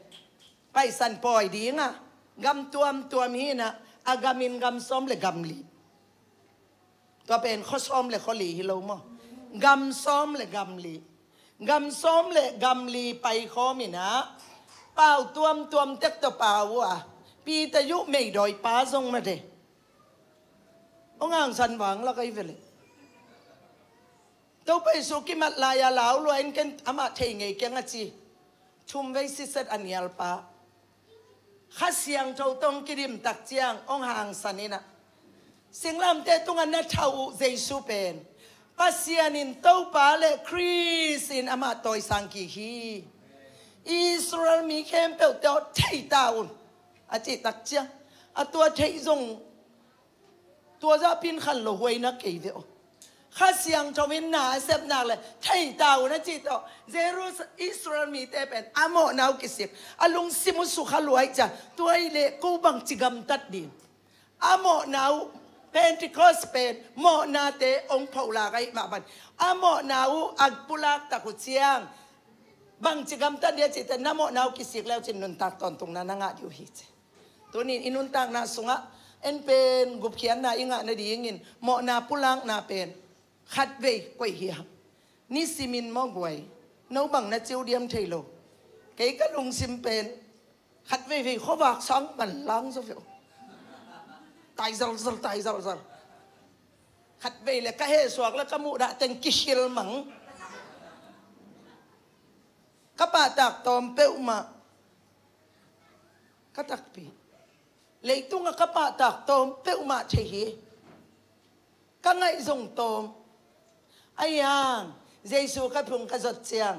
Paisan pawi dinga gam tuamtuam hinah, a gamin gam sawm le gam li. Tua pen khua sawm le khua li hi lo maw? Gam sawm le gam li. Gam sawm le gam li paikhawm inah pau tuamtuam tek tawh pau uh a, Peter uh meidawi pa zong mate hong hangsan vang lak ahi ve leh. Topa Jesu kimat lai-a lau lua in ken amah thei ngei keng a ci. Thumvei siset a nialpa Kha Siangtho tawh kidimtak ciang hong hangsan inah singlamteh tungah na thau uh Jesu pen Pasian in Topa le Khrist in amah tawisang kik hi. Israel mi khempeuh tawh thei ta un a cihtak ciang a tua thei zong tua zahpin khan lo huaina kei ve aw. Kha Siangtho in na a sepnak le thei ta un a cih tawh Jerus-, Israel mite pen a mawhna uh kisik, a lungsim uh sukha luai cia, tua i le ko bangci gamtat ding. A mawhna uh Pentecost pen mawhnate hong pholak ahih mah ban a mawhna uh a pulaktak uh ciang bangci gamtat ding a cihte na mawhna uh kisik leucin nuntak tawntungna na ngah dih uh hi ci. Tunin i nuntakna sungah en pen gupkhiatna i ngah nadingin mawhna pulakna pen khatvei koih hiam? Nisimin maw guai, no bang na ciu diam thei lo. Kei ka lungsim pen khatveivei khuavak sang manlang zaw veu. Tai zalzal, tai zalzal. Khatvei le ka hehsuak le ka muhdah teng kihil mang. Ka pahtak tawm peuhmah ka takpi. Leitungah ka pahtak tawm peuhmah thei hi. Ka ngaih zong tawm. Ahi hang Jesu ka phung ka zot ciang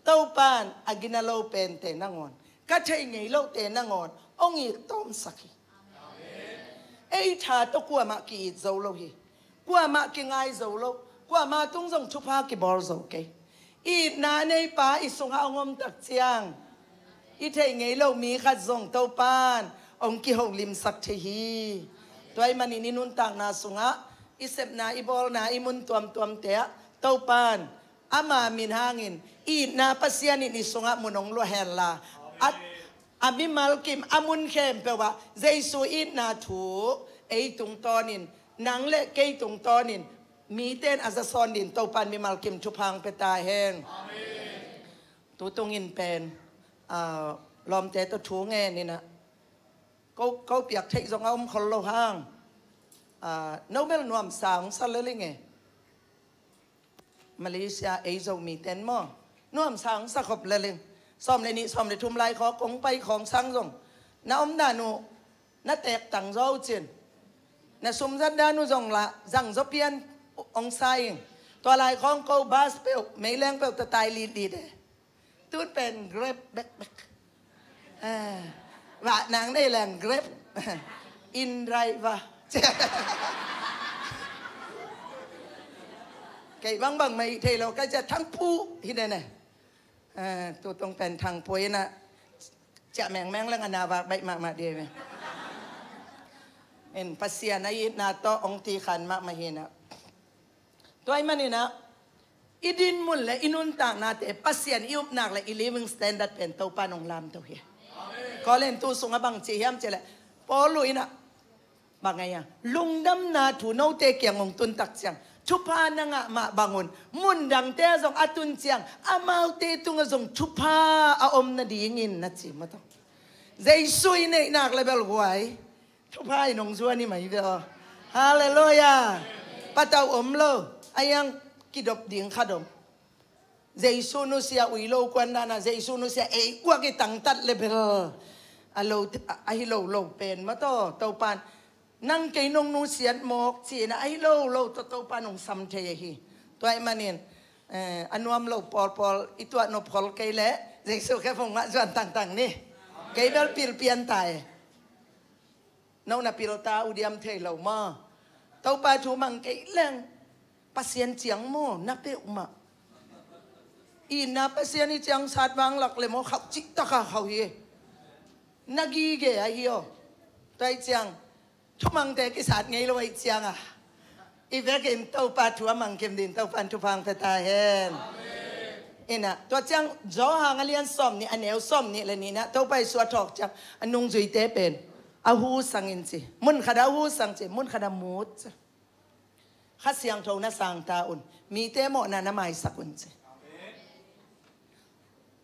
Topan a gina lo pente nangawn, ka thei ngei lohte nangawn hong ik tawmsak hi. Ei tha tawh kuamah ki-it zo lo hi. Kuamah kingai zo lo. Kuamah tung zong thupha kibawl zo kei. Itna neipa i sungah hong omtak ciang i theih ngei lo mi khat zong Topan hong kiholimsak thei hi. Tua ahih manin i nuntakna sungah i sepna i bawlna i mun tuamtuamte ah Topan ama min hangin itna Pasian in i sungah mun hong luah henla a, a mimal kim a mun khempeuh ah Jesu itna thu ei tungtawnin, nang le kei tungtawnin mite in a za sawn din Topan mimal kim thupha hong pia ta hen. Tutungin pen, ah, lawmte tawh thu ngen inah, ko, ko piak theih zong a om khol lo hang, ah, no bel nuamsa hong sa lel ing e. Malaysia ei Zomi ten maw, nuamsa hong sa khop lel ing. Sawm le nih, sawm le thum lai khawng kong pai khawng sang zong na omdan uh na teek tang zaw uh cin, na sum zat dan uh zong lah zang zaw pian hong sa ing. Tua lai khawng ko bus peuh, meileng peuh tatai litlit e. Tun pen Grab bekbek. Ah, vah nang nei leng Grab. In driver. Kei bangbang mah hih thei lo, ka ciah Thangpu hi den e. Ah, tutung pen Thangpu inah ciah mengmeng leng a na vak baih mahmah dih ve. In Pasian a itna tawh hong tikhan mahmah hi inah. Tua ahih maninah i dinmun le i nuntaknate Pasian i upnak le i living standard pen Topa nong lamto hi. Korintu sungah bang ci hiam cihleh, Paul uh inah bang a hia, lungdamna thu note kiang hong tuntak ciang thupha na ngah mah bangun, mundangte ah zong a tun ciang amaute tungah zong thupha a om nadingin na ci maw tawh. Jesu i neihnak le bel guai, thupha in hong zuan hi mai ve aw. Halleluiah. Patau om lo, a hiang kidop ding khat om. Jesu nusia ui lo kuan dana, Jesu nusia ei guak i tangtat le bel a lo, a hi lo lo pen maw tawh, Topan nang kei nong nusiat mawk cina a hi lo lo tawh Topan hong sam thei ahi. Tua ahih manin, eh, a nuam lo pawlpawl i tuah nop khol kei leh Jesu khe phung mah zuan tangtang ni. Kei bel pilpian ta e. No na pil ta uh diam thei lo maw. Topa thu mang kei leng Pasian ciang maw na peuhmah. Ina Pasian i ciang sat vanglak le maw khauh cih taka khauh hi. Na gige ahi aw. Tua ih ciang thumangte kisat ngei lo ahih cianga i vekin Topa thu a mangkim din Topan thupha hong pia ta hen. Ina tua ciang Johan a lian sawm nih a neu sawm nih le nih na Topa Jesu a thawk ciang a nungzuite pen a hu sangin ci, mun khat a hu sang ci, mun khat a mut ci. Kha Siangtho na sang ta un, mite mawhna na maisak un ci.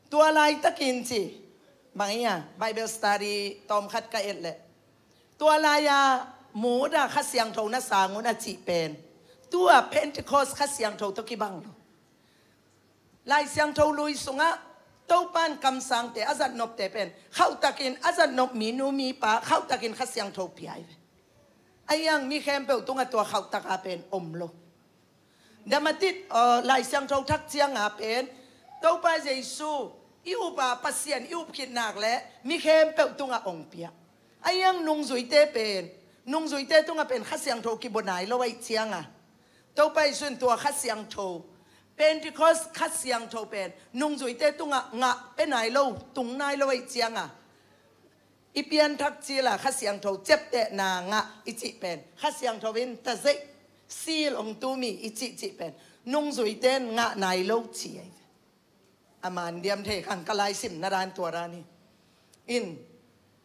Tua laitakin ci, bang ia Bible study tawm khat ka et leh, tua laia mut a Kha Siangtho na sang un a cih pen tua Pentecost Kha Siangtho tawh kibang lo. Lai Siangtho lui sungah Topan kamsangte a zatnopte pen khauhtakin a zatnop minu mipa khauhtakin Kha Siangtho pia hi ve. A hiang mi khempeuh tungah tua khauhtaka pen om lo. Damatit, aw, Lai Siangtho thak cianga pen Topa Jesu i upa Pasian i upkhitnak le mi khempeuh tungah ong pia. A hiang nungzuite pen, nungzuite tungah pen Kha Siangtho kibua nai lo ahih cianga Topa Jesu in tua Kha Siangtho, Pentecost Kha Siangtho pen nungzuite tungah ngah pia nai lo, tung nai lo ahih cianga i pianthak cila Kha Siangtho ciaptehna ngah i cih pen Kha Siangtho in tazeih sil ong tumi i cih cih pen nungzuite in ngah nai lo ci ahi. A man diam thei khang ka laisimna dan tua dan hi. In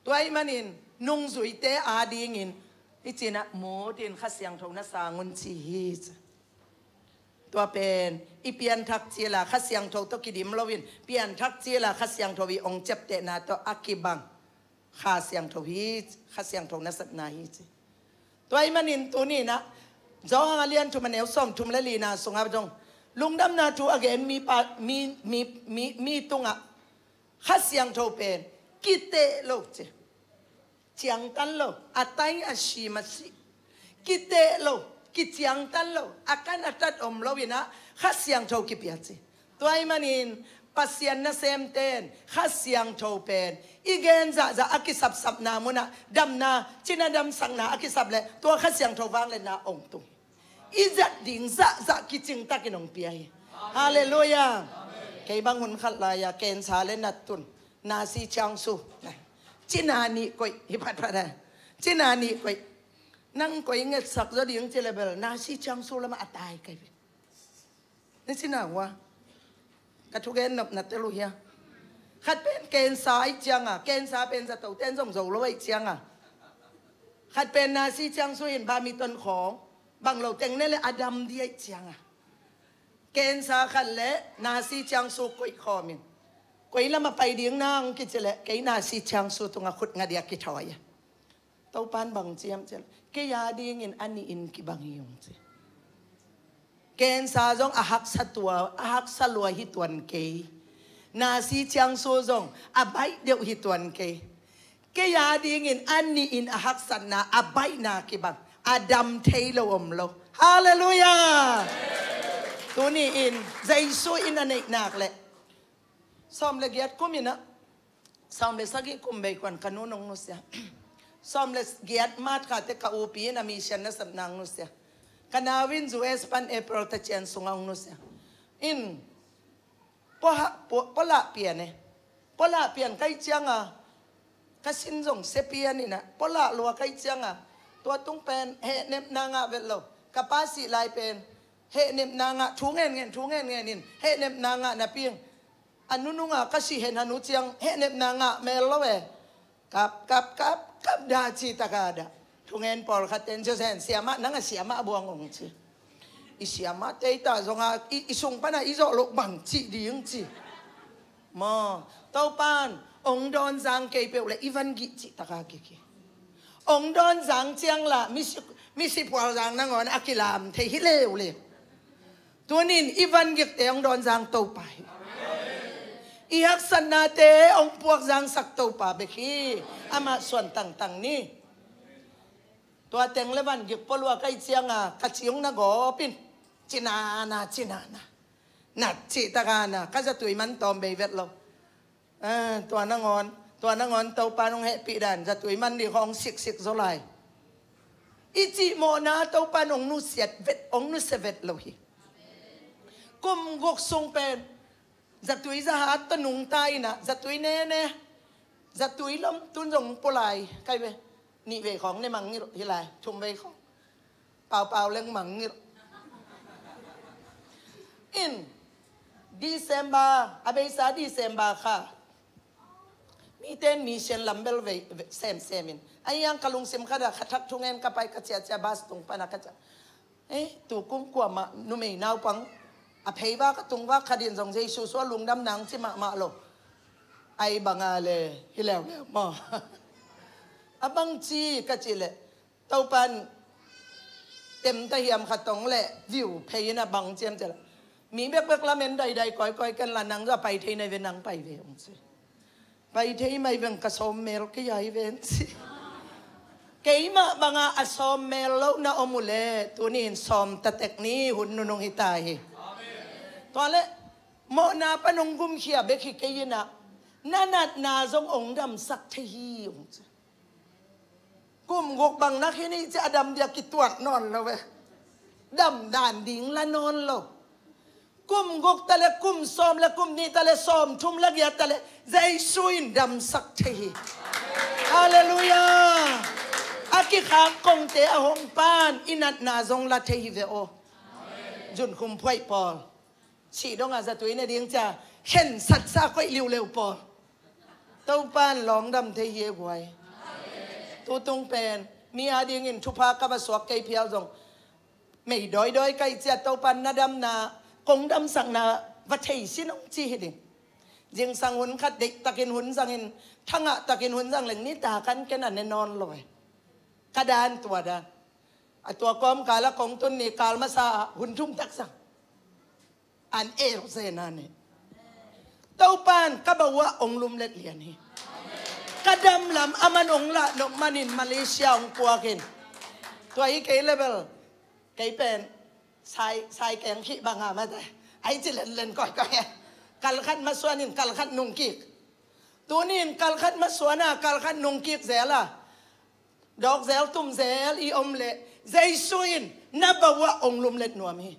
tua ahih manin nungzuite adingin i cinah mut in Kha Siangtho na sang un ci hi ci. Tua pen i pianthak cila Kha Siangtho tawh kidim loin pianthak cila Kha Siangtho i ong ciaptehna tawh a kibang Kha Siangtho hi, Kha Siangtho nasepna hi ci. Tua ahih manin tuninah Johan a lian thum a neu sawm thum le lina sungah zong lungdamna thu a gen mi pa, mi, mi, mi, mi tungah Kha Siangtho pen kiteh lo ci. Ciangtan lo, a tai a si masi. Kiteh lo, kiciangtan lo, a kan a tat om loinah Kha Siangtho kipia ci. Tua ahih manin Pasian nasemte in Kha Siangtho pen i gen zahzah a kisapsapna munah damna, cina damsakna a kisap leh tua Kha Siangtho vangliatna ong tung. I zat ding zahzah kicingtakin ong pia hi. Halleluiah. Kei bang hun khat laia kensa le nattun nasi ciangsu cina nih koih hi phatphat a. Cina nih koih. Nang koih ngetsak zaw ding ci le bel nasi ciangsu lamah a tai kai ve. Ni cina hua ka thugen nopna tel uh hia? Khat pen kensa ahih cianga, kensa pen zato ten zong zo lo ahih cianga, khat pen nasi ciangsu in bami ton khawng bang lo teng ne le a dam di ahih cianga, kensa khat le nasi ciangsu koih khawmin Koi lamah pai ding na hong kici leh, kei Nasi Ciangsu tungah khut nga dia kithawi a. Topan bang ci hiam cih leh, kei a dingin a nihin kibang hi hong ci. Kensa zong a haksa tua, a haksa lua hi tuan kei. Nasi Ciangsu zong a baih deuh hi tuan kei. Kei a dingin a nihin a haksatna, a baihna kibang, a dam thei lo om lo. Halleluiah! Tuni-in Jesu in a neih nak leh sawm le giat kum in ah, sawm le sagih kum bei kuan ka nu in hong nusia. Sawm le giat March kha teh ka upi in a mission na sap nang nusia. Ka nau in U S pan April ta cian sungah hong nusia. In, pua ha, pua, pua lah pian e. Pua lah pian ka hih ciangah, ka sin zong sia pian in ah, pua lah lua ka hih ciangah, tua tung pen hehnepna ngah vet lo. Ka pa sih lai pen hehnepna ngah, thu ngen ngen, thu ngen ngen in hehnepna ngah napi-in, a nunungah ka sih hen a nu ciang hehnepna ngah mel lo e. Kap, kap, kap, kap, dah ci taka dah. Thungen pawlkhat ten, Joseph, siamah, nang a siamah buang hong ci. I siamah tei ta zongah, i, i sung panah i zawh loh bang ci ding ci. Maw, Topan hong dawn zang kei peuh leh i van gih cih taka gik hi. Hong dawn zang ciang lah, misi, misi pual zang nangawn a kilam thei hi leuleu. Tunin i van gikte hong dawn zang Topa hi. I haksatnate hong puak zangsak Topa bek hi. Amah suan tangtang ni. Tua teng le van gik pua lua ka hih ciangah, ka ci hong na gawp in, cinana, cinana. Nat cih taka na, ka zatui man tawm bei vet lo. Ah, tua nangawn, tua nangawn Topa nong hehpih dan, zatui man ding hong siksik zaw lai. I cih mawhna Topa nong nusiat vet, hong nusia vet lo hi. Kum guk sung pen zatui zahat tawh nungta in ah, zatui nene, zatui lom tun zong pua lai kai ve. Nih vei khawng ne mangngilh hi lai, thum vei khawng paupau leng mangngilh. In December, a beisa December kha, mite in mission lam bel vei, vei, semsem in. A hiang ka lungsim khat ah, kha thak thungen ka pai, ka ciacia bus tung panah ka ciah. Eh, tu kum kuamah numei naupang a pheiva ka tungva khat in zong Jesu sua lungdam nang ci mahmah lo. Ai banga le hi leuleu maw? A bang ci ka cih leh, Topan temta hiam khat tong leh view phei in a bang ciam cih leh, mi bekbek lamen daidai kawikawi ken la, nang zah pai thei nai ve, nang pai ve hong ci. Pai thei mai veng, ka sawm mel kei ai ven ci. Keimah banga a sawm mel loh na om uh leh, tuni in sawm tatek ni, hun nunung hi ta hi. Tua leh mawhna pan hong gumkhia bek hi kei in ah, na natna zong hong damsak thei hi hong ci. Kum guk bang na khin hi ci a, dam dia kituat nawn lo ve. Dam dan ding la nawn lo. Kum guk ta le kum sawm le kum nih ta le sawm thum le giat ta le Jesu in damsak thei hi. Halleluiah. A kikhak kongte a hong pan i natna zong la thei hi ve aw. Zunkhum phuaih pawl, sih dongah zatui ne ding cia khensatsa koih liuleu pawl, Topan lawngdam thei hi e guai. Tutung pen mi a dingin thupha ka va suak kei phial zong, mei dawidawi ka hih ciat Topan na damna, kong damsakna va thei sin hong ci hi ding. Zingsang hun khat deihtakin hun zangin, thangahtakin hun zang leng nitak an ken a ne nawn lo e. Ka dan tua dan. A tua kawmkal ah kong tun ni kal masa ah hun thum tak zang an el zena ne. Topan ka bawah hong lumlet lian hi. Ka damlam a man hong lah nop manin Malaysia hong puak in. Tua hi kei level. Kei pen sai, sai keng khih banga mate. Ai ci lenlen kawikawi. Kalkhat masuan in kalkhat nungkik. Tunin kalkhat masuana kalkhat nungkik zela, dawkzel tumzel i om leh Jesu in na bawah hong lumlet nuam hi.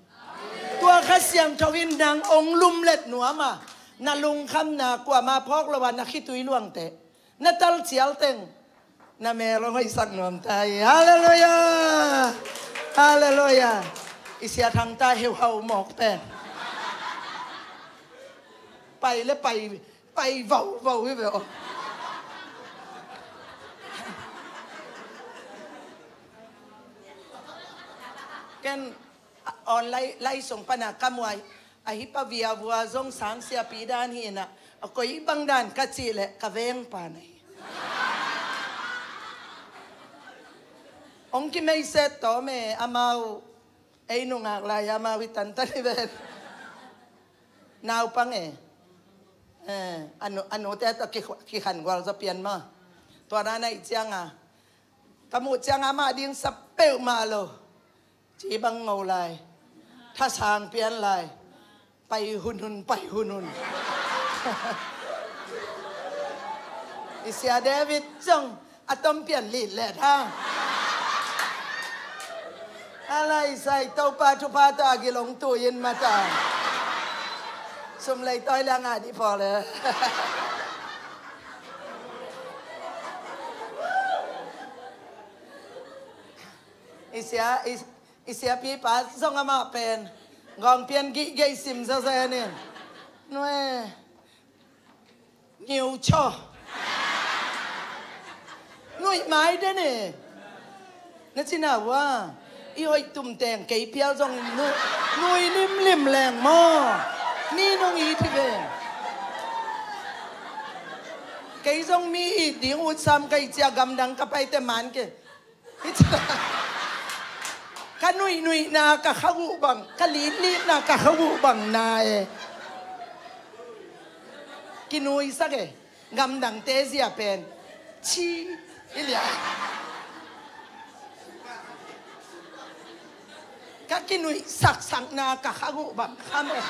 Tua Kha Siangtho in nang hong lumlet nuam a, na lungkhamna kuama phawk lo a, na khitui luangte, na talcial teng, na mel hong hoihsak nuam ta hi. Halleluiah. Halleluiah. I sia thangta heuhau mawk pen pai le pai, pai vauvau hi ve aw. Ken online lai sung pana ka muai, a hi pa viavua zong sang siapi dan hi inah, A koi bang dan ka cih leh ka vengpa na hi. Hong kimeiset tawm e, amau ei nungak lai amau hi tantan hi ven. Naupang e. Eh, a nu, a nute tawh ki, kikhan gual zaw pian maw. Tua dan ahih ciang a ka muh ciang amah ding sa peuhmah lo. Ci bang ngo lai. Thasang pian lai. Pai hunhun, pai hunhun. I sia David zong a tom pian lit let ha. A lai sai Topa thupha tawh a gilong tu in mata. Sum lei tawi le a ngah dih pawl e. I sia, i, i siapipa zong amah pen gawng pian gih gei sim zawzen in. Nue. Niu chaw. Nuih mai den e. Na cina ua. I hoih tum teng kei pial zong nu, nuih limlim leng maw. Mi nung it hi ve. Kei zong mi it ding ut sam ka hih ciang gamdang ka paite man ke. Ka nuihnuihna ka kha uh bang, ka litlitna ka kha uh bang na e. Kinuisak e, gamdangte zia pen. Ci, i lia. Ka kinuihsaksakna ka kha uh bang, kham e.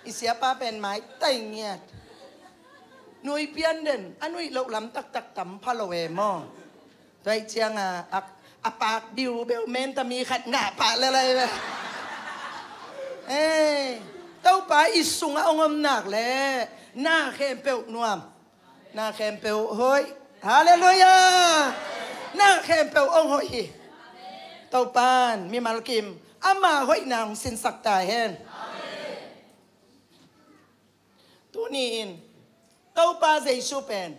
I siapa pen maitai ngiat. Nuih pian den, a nuih loh lam taktak tam pha lo e maw. Tua ahih ciang a, a, a pak biubeu menta mi khat ngah pah le lai ve. Ei, Topa i sungah hong om nak leh na khempeuh nuam. Na khempeuh hoih. Halleluiah. Na khempeuh hong hoih hi. Topan mimal kim ama hoihna hong sinsak ta hen. Tuni-in Topa Jesu pen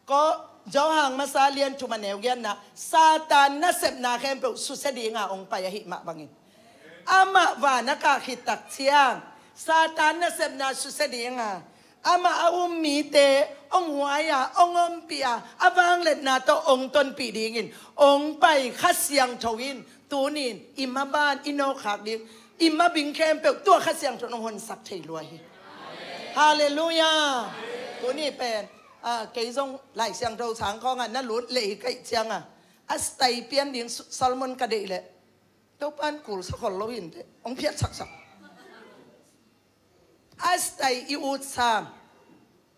ko Johan masa lian thum a neu giatna, Satan nasepna khempeuh susia dinga hong pai ahih mah bangin, amah vanakah khit tak ciang Satan nasepna susia dinga amah a um mite hong huai a, hong ompih a, a vangliatna tawh hong tonpih dingin hong pai Kha Siangtho in tuni-in i maban i nawkkhak ding, i mabing khempeuh tua Kha Siangtho in hong honsak thei lua hi. Halleluiah. Tuni pen, ah, kei zong Lai Siangtho sang khawngah na lut lei ka hih cianga a style pian ding Solomon ka deih leh Topan kulsa khol lo hinteh, hong phiatsaksak. A style i ut sam.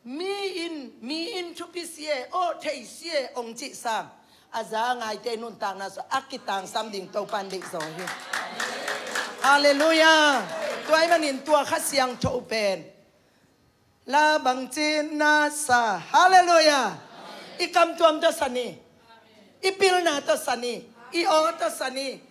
Mi in, mi in thupi si e, aw thei si e hong cih sam. A za a ngaite nuntakna sung a kitangsam ding Topan deih zaw hi. Halleluiah. Tua ahih manin tua Kha Siangtho pen la bangci na sa. Halleluiah. I kam tuam tawh sa ni. I pilna tawh sa ni. I aw tawh sa ni.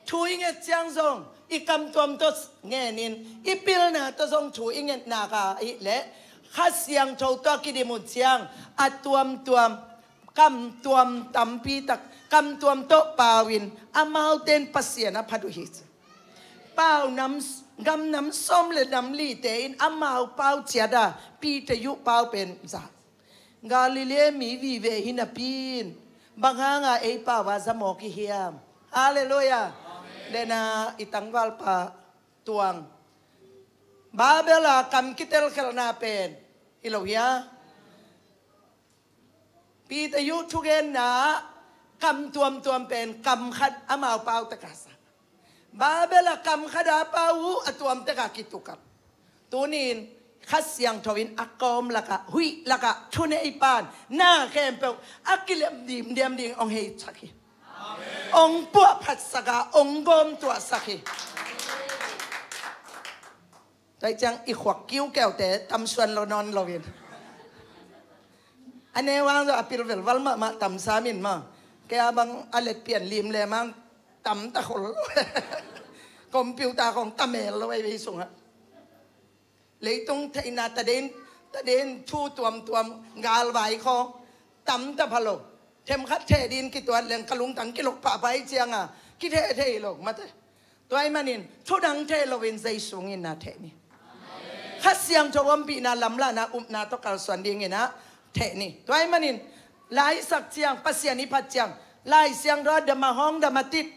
Thu i nget ciang zong i kam tuam tawh ngenin, i pilna tawh zong thu i nget nak ahih leh Kha Siangtho tawh a kidim uh ciang a tuamtuam, kam tuam tampi tak, kam tuam tawh pau in amaute in Pasian a phat uh hi ci. Pau nam, gam nam sawm le nam lite in amau pau ciat a, Peter uh pau pen za. Galilee mi vive hi napi in bang hanga ei pau a za mawk i hiam? Halleluiah. Dena i tangvalpa tuang Babel a kam kitelkhelhna pen hi lo hia? Peter uh thugenna kam tuamtuam pen kam khat amau pau taka sa. Babel a kam khat a pau uh a tuam taka kitukap. Tunin Kha Siangtho in a kawm lakah, huih lakah thuneipan na khempeuh a kilem dimdiam ding hong heitsak hi. Hong puahphatsak a, hong gawmtuahsak hi. Tua ciang i khuak kiukeute tamsuan lo nawn loin. A neu ang zo a pil velval mahmah tamsam in maw. Kei a bang a let pian lim le mang tamta khol. Computer khong tamel lo ei vei sungah. Leitung theihna taden, taden thu tuamtuam galvai khong tamta pha lo. Themkhat theh din kituat leng ka lungtang kilok pahpah i cianga kitheh thei lo mate. Tua ahih manin thudang theh loin Jesu nginna theh ni. Kha Siangtho ompihna, lamlahna, upna tawh kalsuan dingin ah theh ni. Tua ahih manin, laisak ciang, Pasian i phat ciang, Lai Siangtho a dam a hawng dam a tit,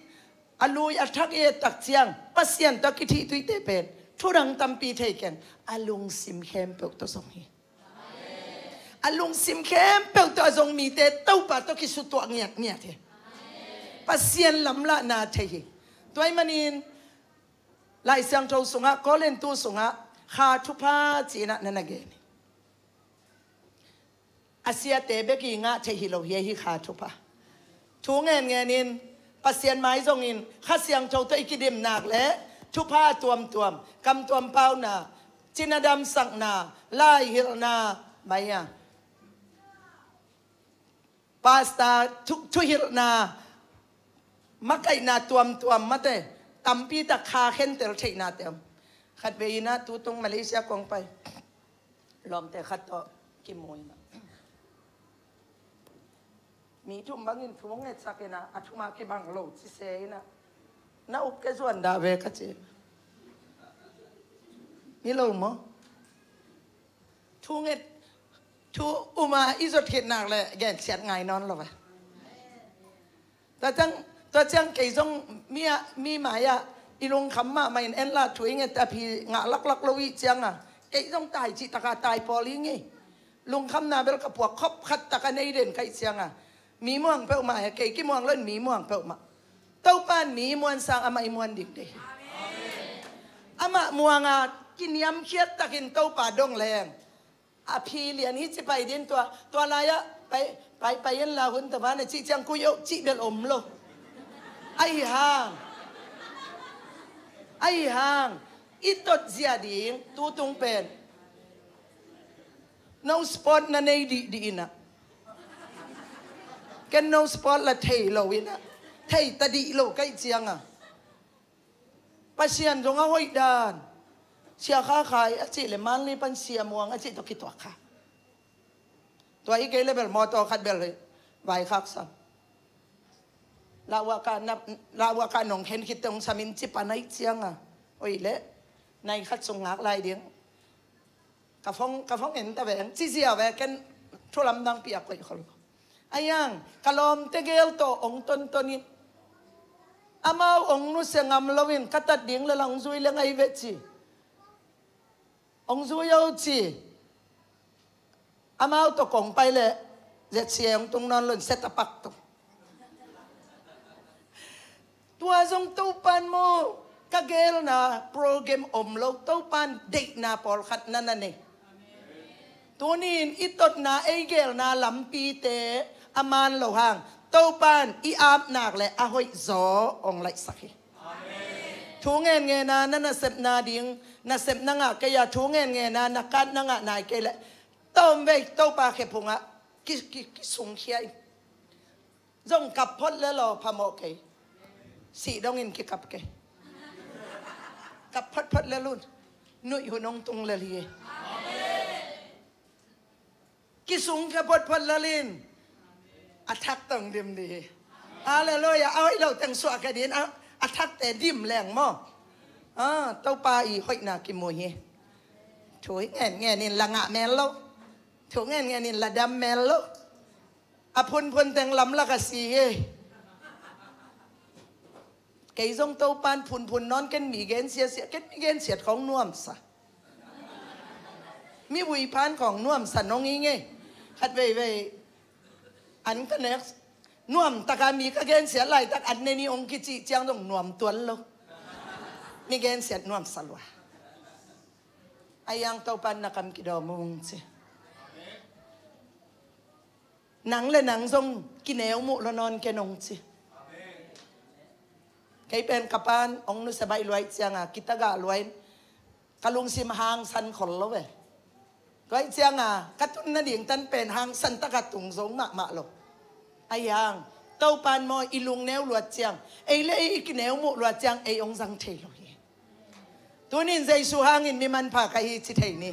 a lui a thak i et tak ciang, Pasian tawh a kithihtuite pen thudang tampi thei keng, a lungsim khempeuh tawh zong hi. A lungsim khempeuh tawh a zong mite Topa tawh kisutuah ngiatngiat hi. Pasian lamlahna thei hi. Tua ahih manin Lai Siangtho sungah, Korintu sungah, Kha Thupha ci-in ah na na gen hi. A siate bek i ngah thei hi lo hi, ahi Kha Thupha. Thu ngenngenin, Pasian mai zongin, Kha Siangtho tawh i kidim nak leh, thupha tuamtuam, kam tuam pauna, cina damsakna, laihilhna, mai a, pastor thu, thuhilhna, makaihna tuamtuam mate, tampi tak kha khentel theihnate om. Khatvei in ah tutung Malaysia kong pai, lawmte khat tawh kimu in ah, mi thum bangin thu ngetsak in ah, a thum a kibang lo ci se in ah, na up ke zuan dah ve ka ci. Hi lo maw? Thu nget, thu um a i zot khit nak leh gensiat ngai nawn lo ve. Tua ciang, tua ciang kei zong mi a, mi mai ah i lungkham mahmah in en la, thu i nget a phi ngah laklak lo i hih ciang a, kei zong tai cih tak a tai pawl hi ngei. Lungkhamna bel ka puak khop khat tak a nei den ka hih ciang a, mi muang peuhmah hi, kei kimuang lo in mi muang peuhmah. Topa in mi muan sang amah i muan ding deih hi. Amah muang a kiniamkhiat takin Topa dong leng, a phi lian hi ci pai din, tua, tua lai ah pai, pai, pai in la, hun ta van a cih ciang kui oh cih bel om lo. Ahi hang, ahi hang i tot zia ding tutung pen, no sport na nei dihdih in ah, ken no sport la thei lo in ah, thei ta dih lo ka hih ciang a, Pasian zong a hoih dan. Sia Kha Khai a cih leh Manli pan Sia Muang a cih tawh kituak kha. Tua hi kei leh bel mawtaw khat bel hi vaikhak sam. Lauhuahka na, lauhuahka nong khen khit teh hong sam in ci pan a hih ciang a, oi leh, nai khat sung ngak lai ding. Ka phone, ka phone en ta veng, ci ziau ve, ken thu lamdang piak koih khol lo. Ahi hang ka lawmte gel tawh hong tonton in, amau hong nusia ngam lo in, ka tat ding leh la hong zui leng ahi ve ci. Hong zui o ci. Amau tawh kong pai leh Z C A hong tung nawn lo in, set a pak tung. Tua zong Topa in maw, ka gelna program om lo, Topa in deihna pawlkhat na na nei. Tuni in i totna, ei gelna lampite a man lo hang, Topa in i ap nak leh a hoih zaw hong laihsak hi. Thu ngenngen a na nasepna ding, nasepna ngah kei a, thu ngenngen a na kat na ngah nai kei leh, tawmvei Topa khephung ah ki, ki, kisungkhia in. Zong kap phot lel aw, phamawh kei. Sih dongin kikap kei. Kap photphot lel un. Nuih hun hong tung lel hi. Kisungkhia photphot lel in. A thak tawh hong dim ding hi. Halleluiah. A hoih lo teng suahkhia ding in, a, a thakte dim leng maw. Ah, Topa i hoihna kimu hi. Thu ngenngen in la ngah mel lo. Thu ngenngen in la dam mel lo. A phunphun teng lamlak a si hi. Kei zong Topa in phunphun nawn, ken mi gensiat, ken mi gensiat khawng nuamsa. Mi vuiphan khawng nuamsa nong hi ngei. Khat veivei an ka nek, nuam taka mi ka gensiat laitak an ne ni hong kicih ciang zong nuam tuan lo. Mi gensiat nuamsa lua. Ahi hang Topa in na kam kidawm ung ci. Nang le nang zong kineu muh lo nawn ken hong ci. Kei pen ka pa'n hong nusia baih lua ahih ciang a, kitagah lua in ka lungsim hangsan khol lo ve. Tua ahih ciang a, ka tun nading tan pen hangsan tak a tung zo mahmah lo. Ahi hang Topa in maw, i lungneu luat ciang, ei le ei i kineu muh luat ciang, ei hong zang thei lo hi. Tuni in Jesu hangin mi manpha ka hi ci thei ni.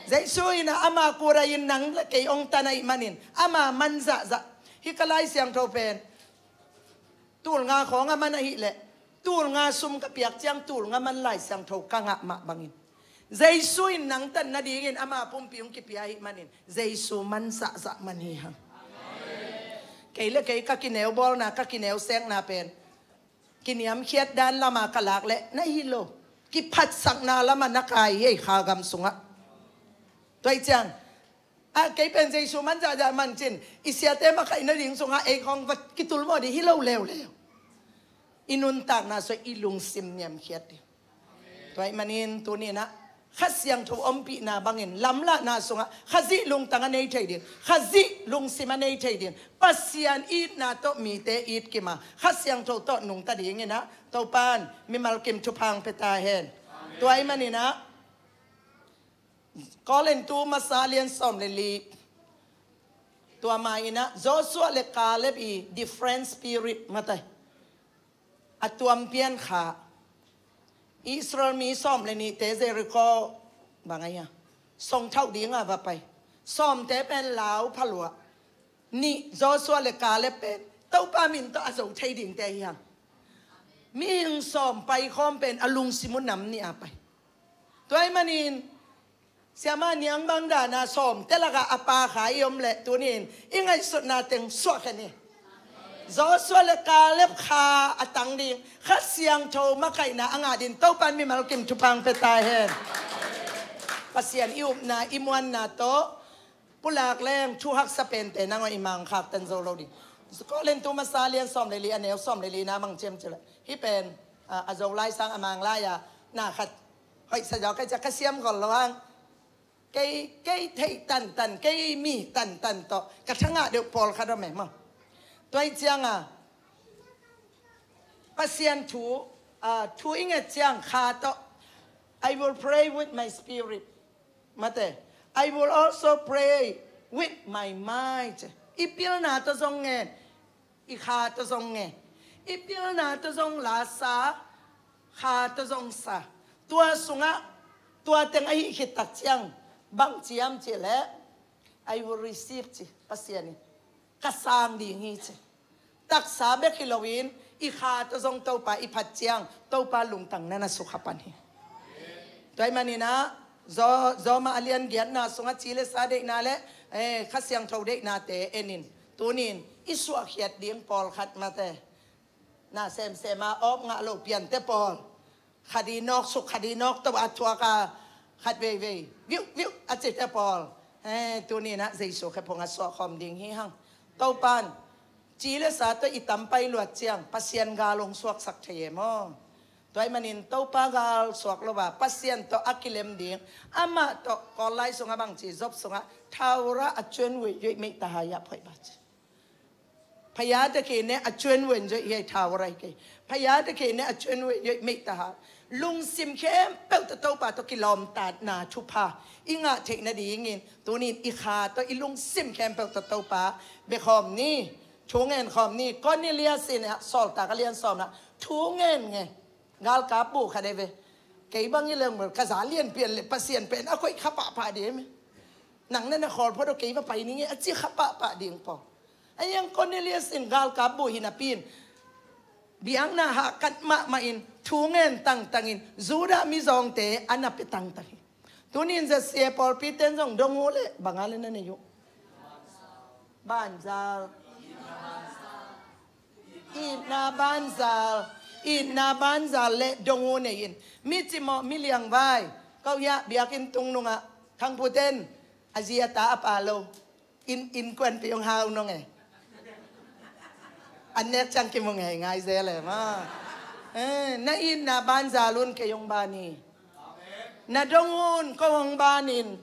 Jesu in a, ama kura in nang le kei hong tan ahih manin ama man zahzah. Hih ka Lai Siangtho pen tul nga khawng a man ahih leh, tul nga sum ka piak ciang tul nga man Lai Siangtho ka ngah mah bangin, Jesu in nang tan nadingin ama pumpi hong kipia ahih manin Jesu man zahzah man hi hang. Kei le kei ka kineu bawlna, ka kineu sekna pen kiniamkhiat dan lama ka lak leh na hi lo, kiphatsakna lama na kai hi ei, kha gam sungah. Tua hi ciang a, kei pen Jesu man zahzah man cin i siate makaihna ding sungah ei khong va kitulmawh ding hi lo leuleu. I nuntakna sungah i lungsim niamkhiat ding. Tua ahih manin tuninah Kha Siangtho ompihna bangin lamlahna sungah Khazih lungtang a nei thei ding, Khazih lungsim a nei thei ding, Pasian itna tawh mite it kima Kha Siangtho tawh nungta dinginah Topan mimal kim thupha hong pia ta hen. Tua ahih maninah Korintu masa lian sawm le li, tua ma inah Joshua le Caleb i different spirit mate, a tuampian kha. Israel mi sawm le nihte Jericho bang a hia, songthauh dinga va pai. Sawmte pen lau phaluah, nih Joshua le Caleb pen Topa min tawh a zo thei dingte hi hang. Mihing sawm paikhawm pen a lungsim uh nam nih a pai. Tua ahih manin Siama Niang bang dana sawmte lakah a pa kha i om leh tunin i ngaihsutna teng suahkhen hi. Joshua le Caleb kha a tang ding, Kha Siangtho makaihna a ngah ding Topan mimal kim thupha hong pia ta hen. Pasian i upna i muanna tawh pulak leng thu haksa pente nangawn i mangkhak tan zo lo ding. Korintu masa lian sawm le li a neu sawm le li na mang ciam cileh hih pen a, a zo lai sang a mang lai-a na khat hoih sa zaw ka cia ka siam gol lo hang. Kei, kei theih tantan, kei mi tantan tawh ka thangah deuh pawlkhat om e maw. Tua ih cianga Pasian thu, a, thu i nget ciang kha tawh, "I will pray with my spirit." Mate, "I will also pray with my mind." I pilna tawh zong ngen, i kha tawh zong ngen. I pilna tawh zong lasa, kha tawh zong sa. Tua sungah tua teng ahi khit tak ciang bang ciam cih leh, "I will receive," ci Pasian in, "Ka sang ding hi," ci. Taksa bek hi loin i kha tawh zong Topa i phat ciang Topa lungtang na na sukha pan hi. Tua ih maninah Zo-, Zawmah a lian giatna sungah ci le sa deihna le, eh, Kha Siangtho deihnate enin tunin i suahkhiat ding pawlkhat mate, na semsema awp ngah lo piante pawl, khat i nawk suk, khat i nawk to a thuak a, khat veivei viuh viuh a cite pawl, eh, tuninah Jesu khephungah suahkhawm ding hi hang. Topan ci le sa tawh i tampai luat ciang Pasian gal hong suaksak thei e maw. Tua ih manin Topa gal suak lo a, Pasian tawh a kilem ding, amah tawh Kawl lai sungah bang ci, Job sungah, "Thawara a cuan wei yoih meih tahaya phoih ba," ci. พยาธิเกเน a cuan wen zo i hei thawara hi kei. พยาธิเกเน a cuan wen yoih meih tahaya. Lungsim khempeuh tawh Topa tawh kilawmtatna thupha i ngah theih nadingin tunin i kha tawh i lungsim khempeuh tawh Topa bia khawm ni. Thu ngen khawm ni. Cornelius in a sawltak a lian sawmna thu ngen nge. Galkap bu khat e ve. Kei bang i leng bel ka za lian pian le Pasian pen a koih kha pahpah ding me. Nang na na khawl phot aw, kei va pai ning e a ci kha pahpah ding pawl. A iang Cornelius in galkap bu hi napi in biakna hahkat mahmah in thu ngen tangtangin Judah mizawngte a na pia tangtang hi. Tunin ZCA pawlpite in zong dong uh leh bang a le na nei uh? Banzal. Itna banzal, itna banzal le dong uh nei in. Mi cimawh, mi liangvai, ko hiah biakinn tung nungah khangputen a zi a ta a pa lo. Inn, innkuanpih hong hau nong e. An nek ciang kimu ngeingai zel e maw. Eh, na itna banzal un, kei hong ban hi. Na dong un, ko hong banin.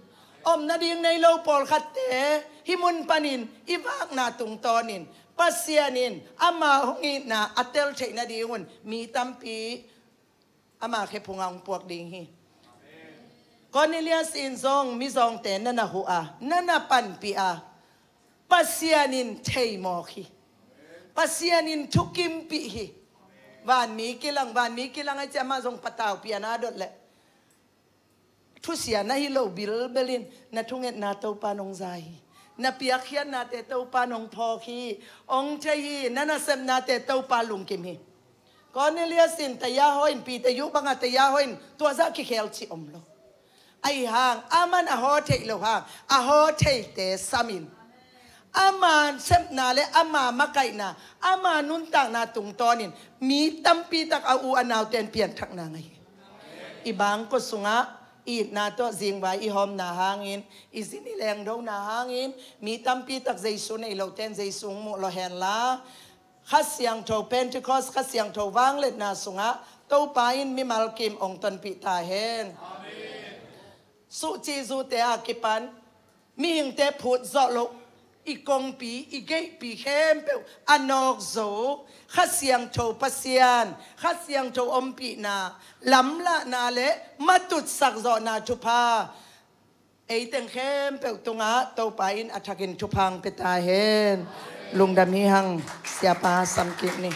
Om nading nei lo pawlkhatte hih mun panin i vakna tungtawnin Pasian in ama hong itna a tel theih nadingun mi tampi ama khephungah hong puak ding hi. Cornelius in zong mizawngte na na huh a, na na panpih a, Pasian in theimawk hi. Pasian in thukimpih hi. Vanmi kilang, vanmi kilang ai ciah amah zong patau pian a dot leh thusia na hi lo bilbel in na thungetna Topa nong za hi. Na piakkhiatnate Topa nong phawk hi. Ong thei hi, na nasepnate Topa lungkim hi. Cornelius in taya haw in, pite yuh banga taya haw in tua zah kikhel cih om lo. Ahi hang, aman a haw theih loh hang, a haw theite samin, ama sepna le ama makaihna, ama nuntakna tungtawnin mi tampi tak a u a naute in pianthakna ngah hi. I bangkua sungah i itna tawh zingvai i hawmna hangin, i zin i lengdona hangin, mi tampi tak Jesu nei lote in Jesu hong muh lawh henla, Kha Siangtho, Pentecost Kha Siangtho vangliatna sungah Topa in mimal kim hong tonpih ta hen. Suhci zute a kipan mihingte phut zawh loh, i kongpi, i geihpi khempeuh a nawk zo, Kha Siangtho Pasian, Kha Siangtho ompihna, lamlahna le matutsak zawhna thupha ei teng khempeuh tungah Topa in a thakin thupha hong pia ta hen. Lungdam hi hang. Siapa sam kik ni.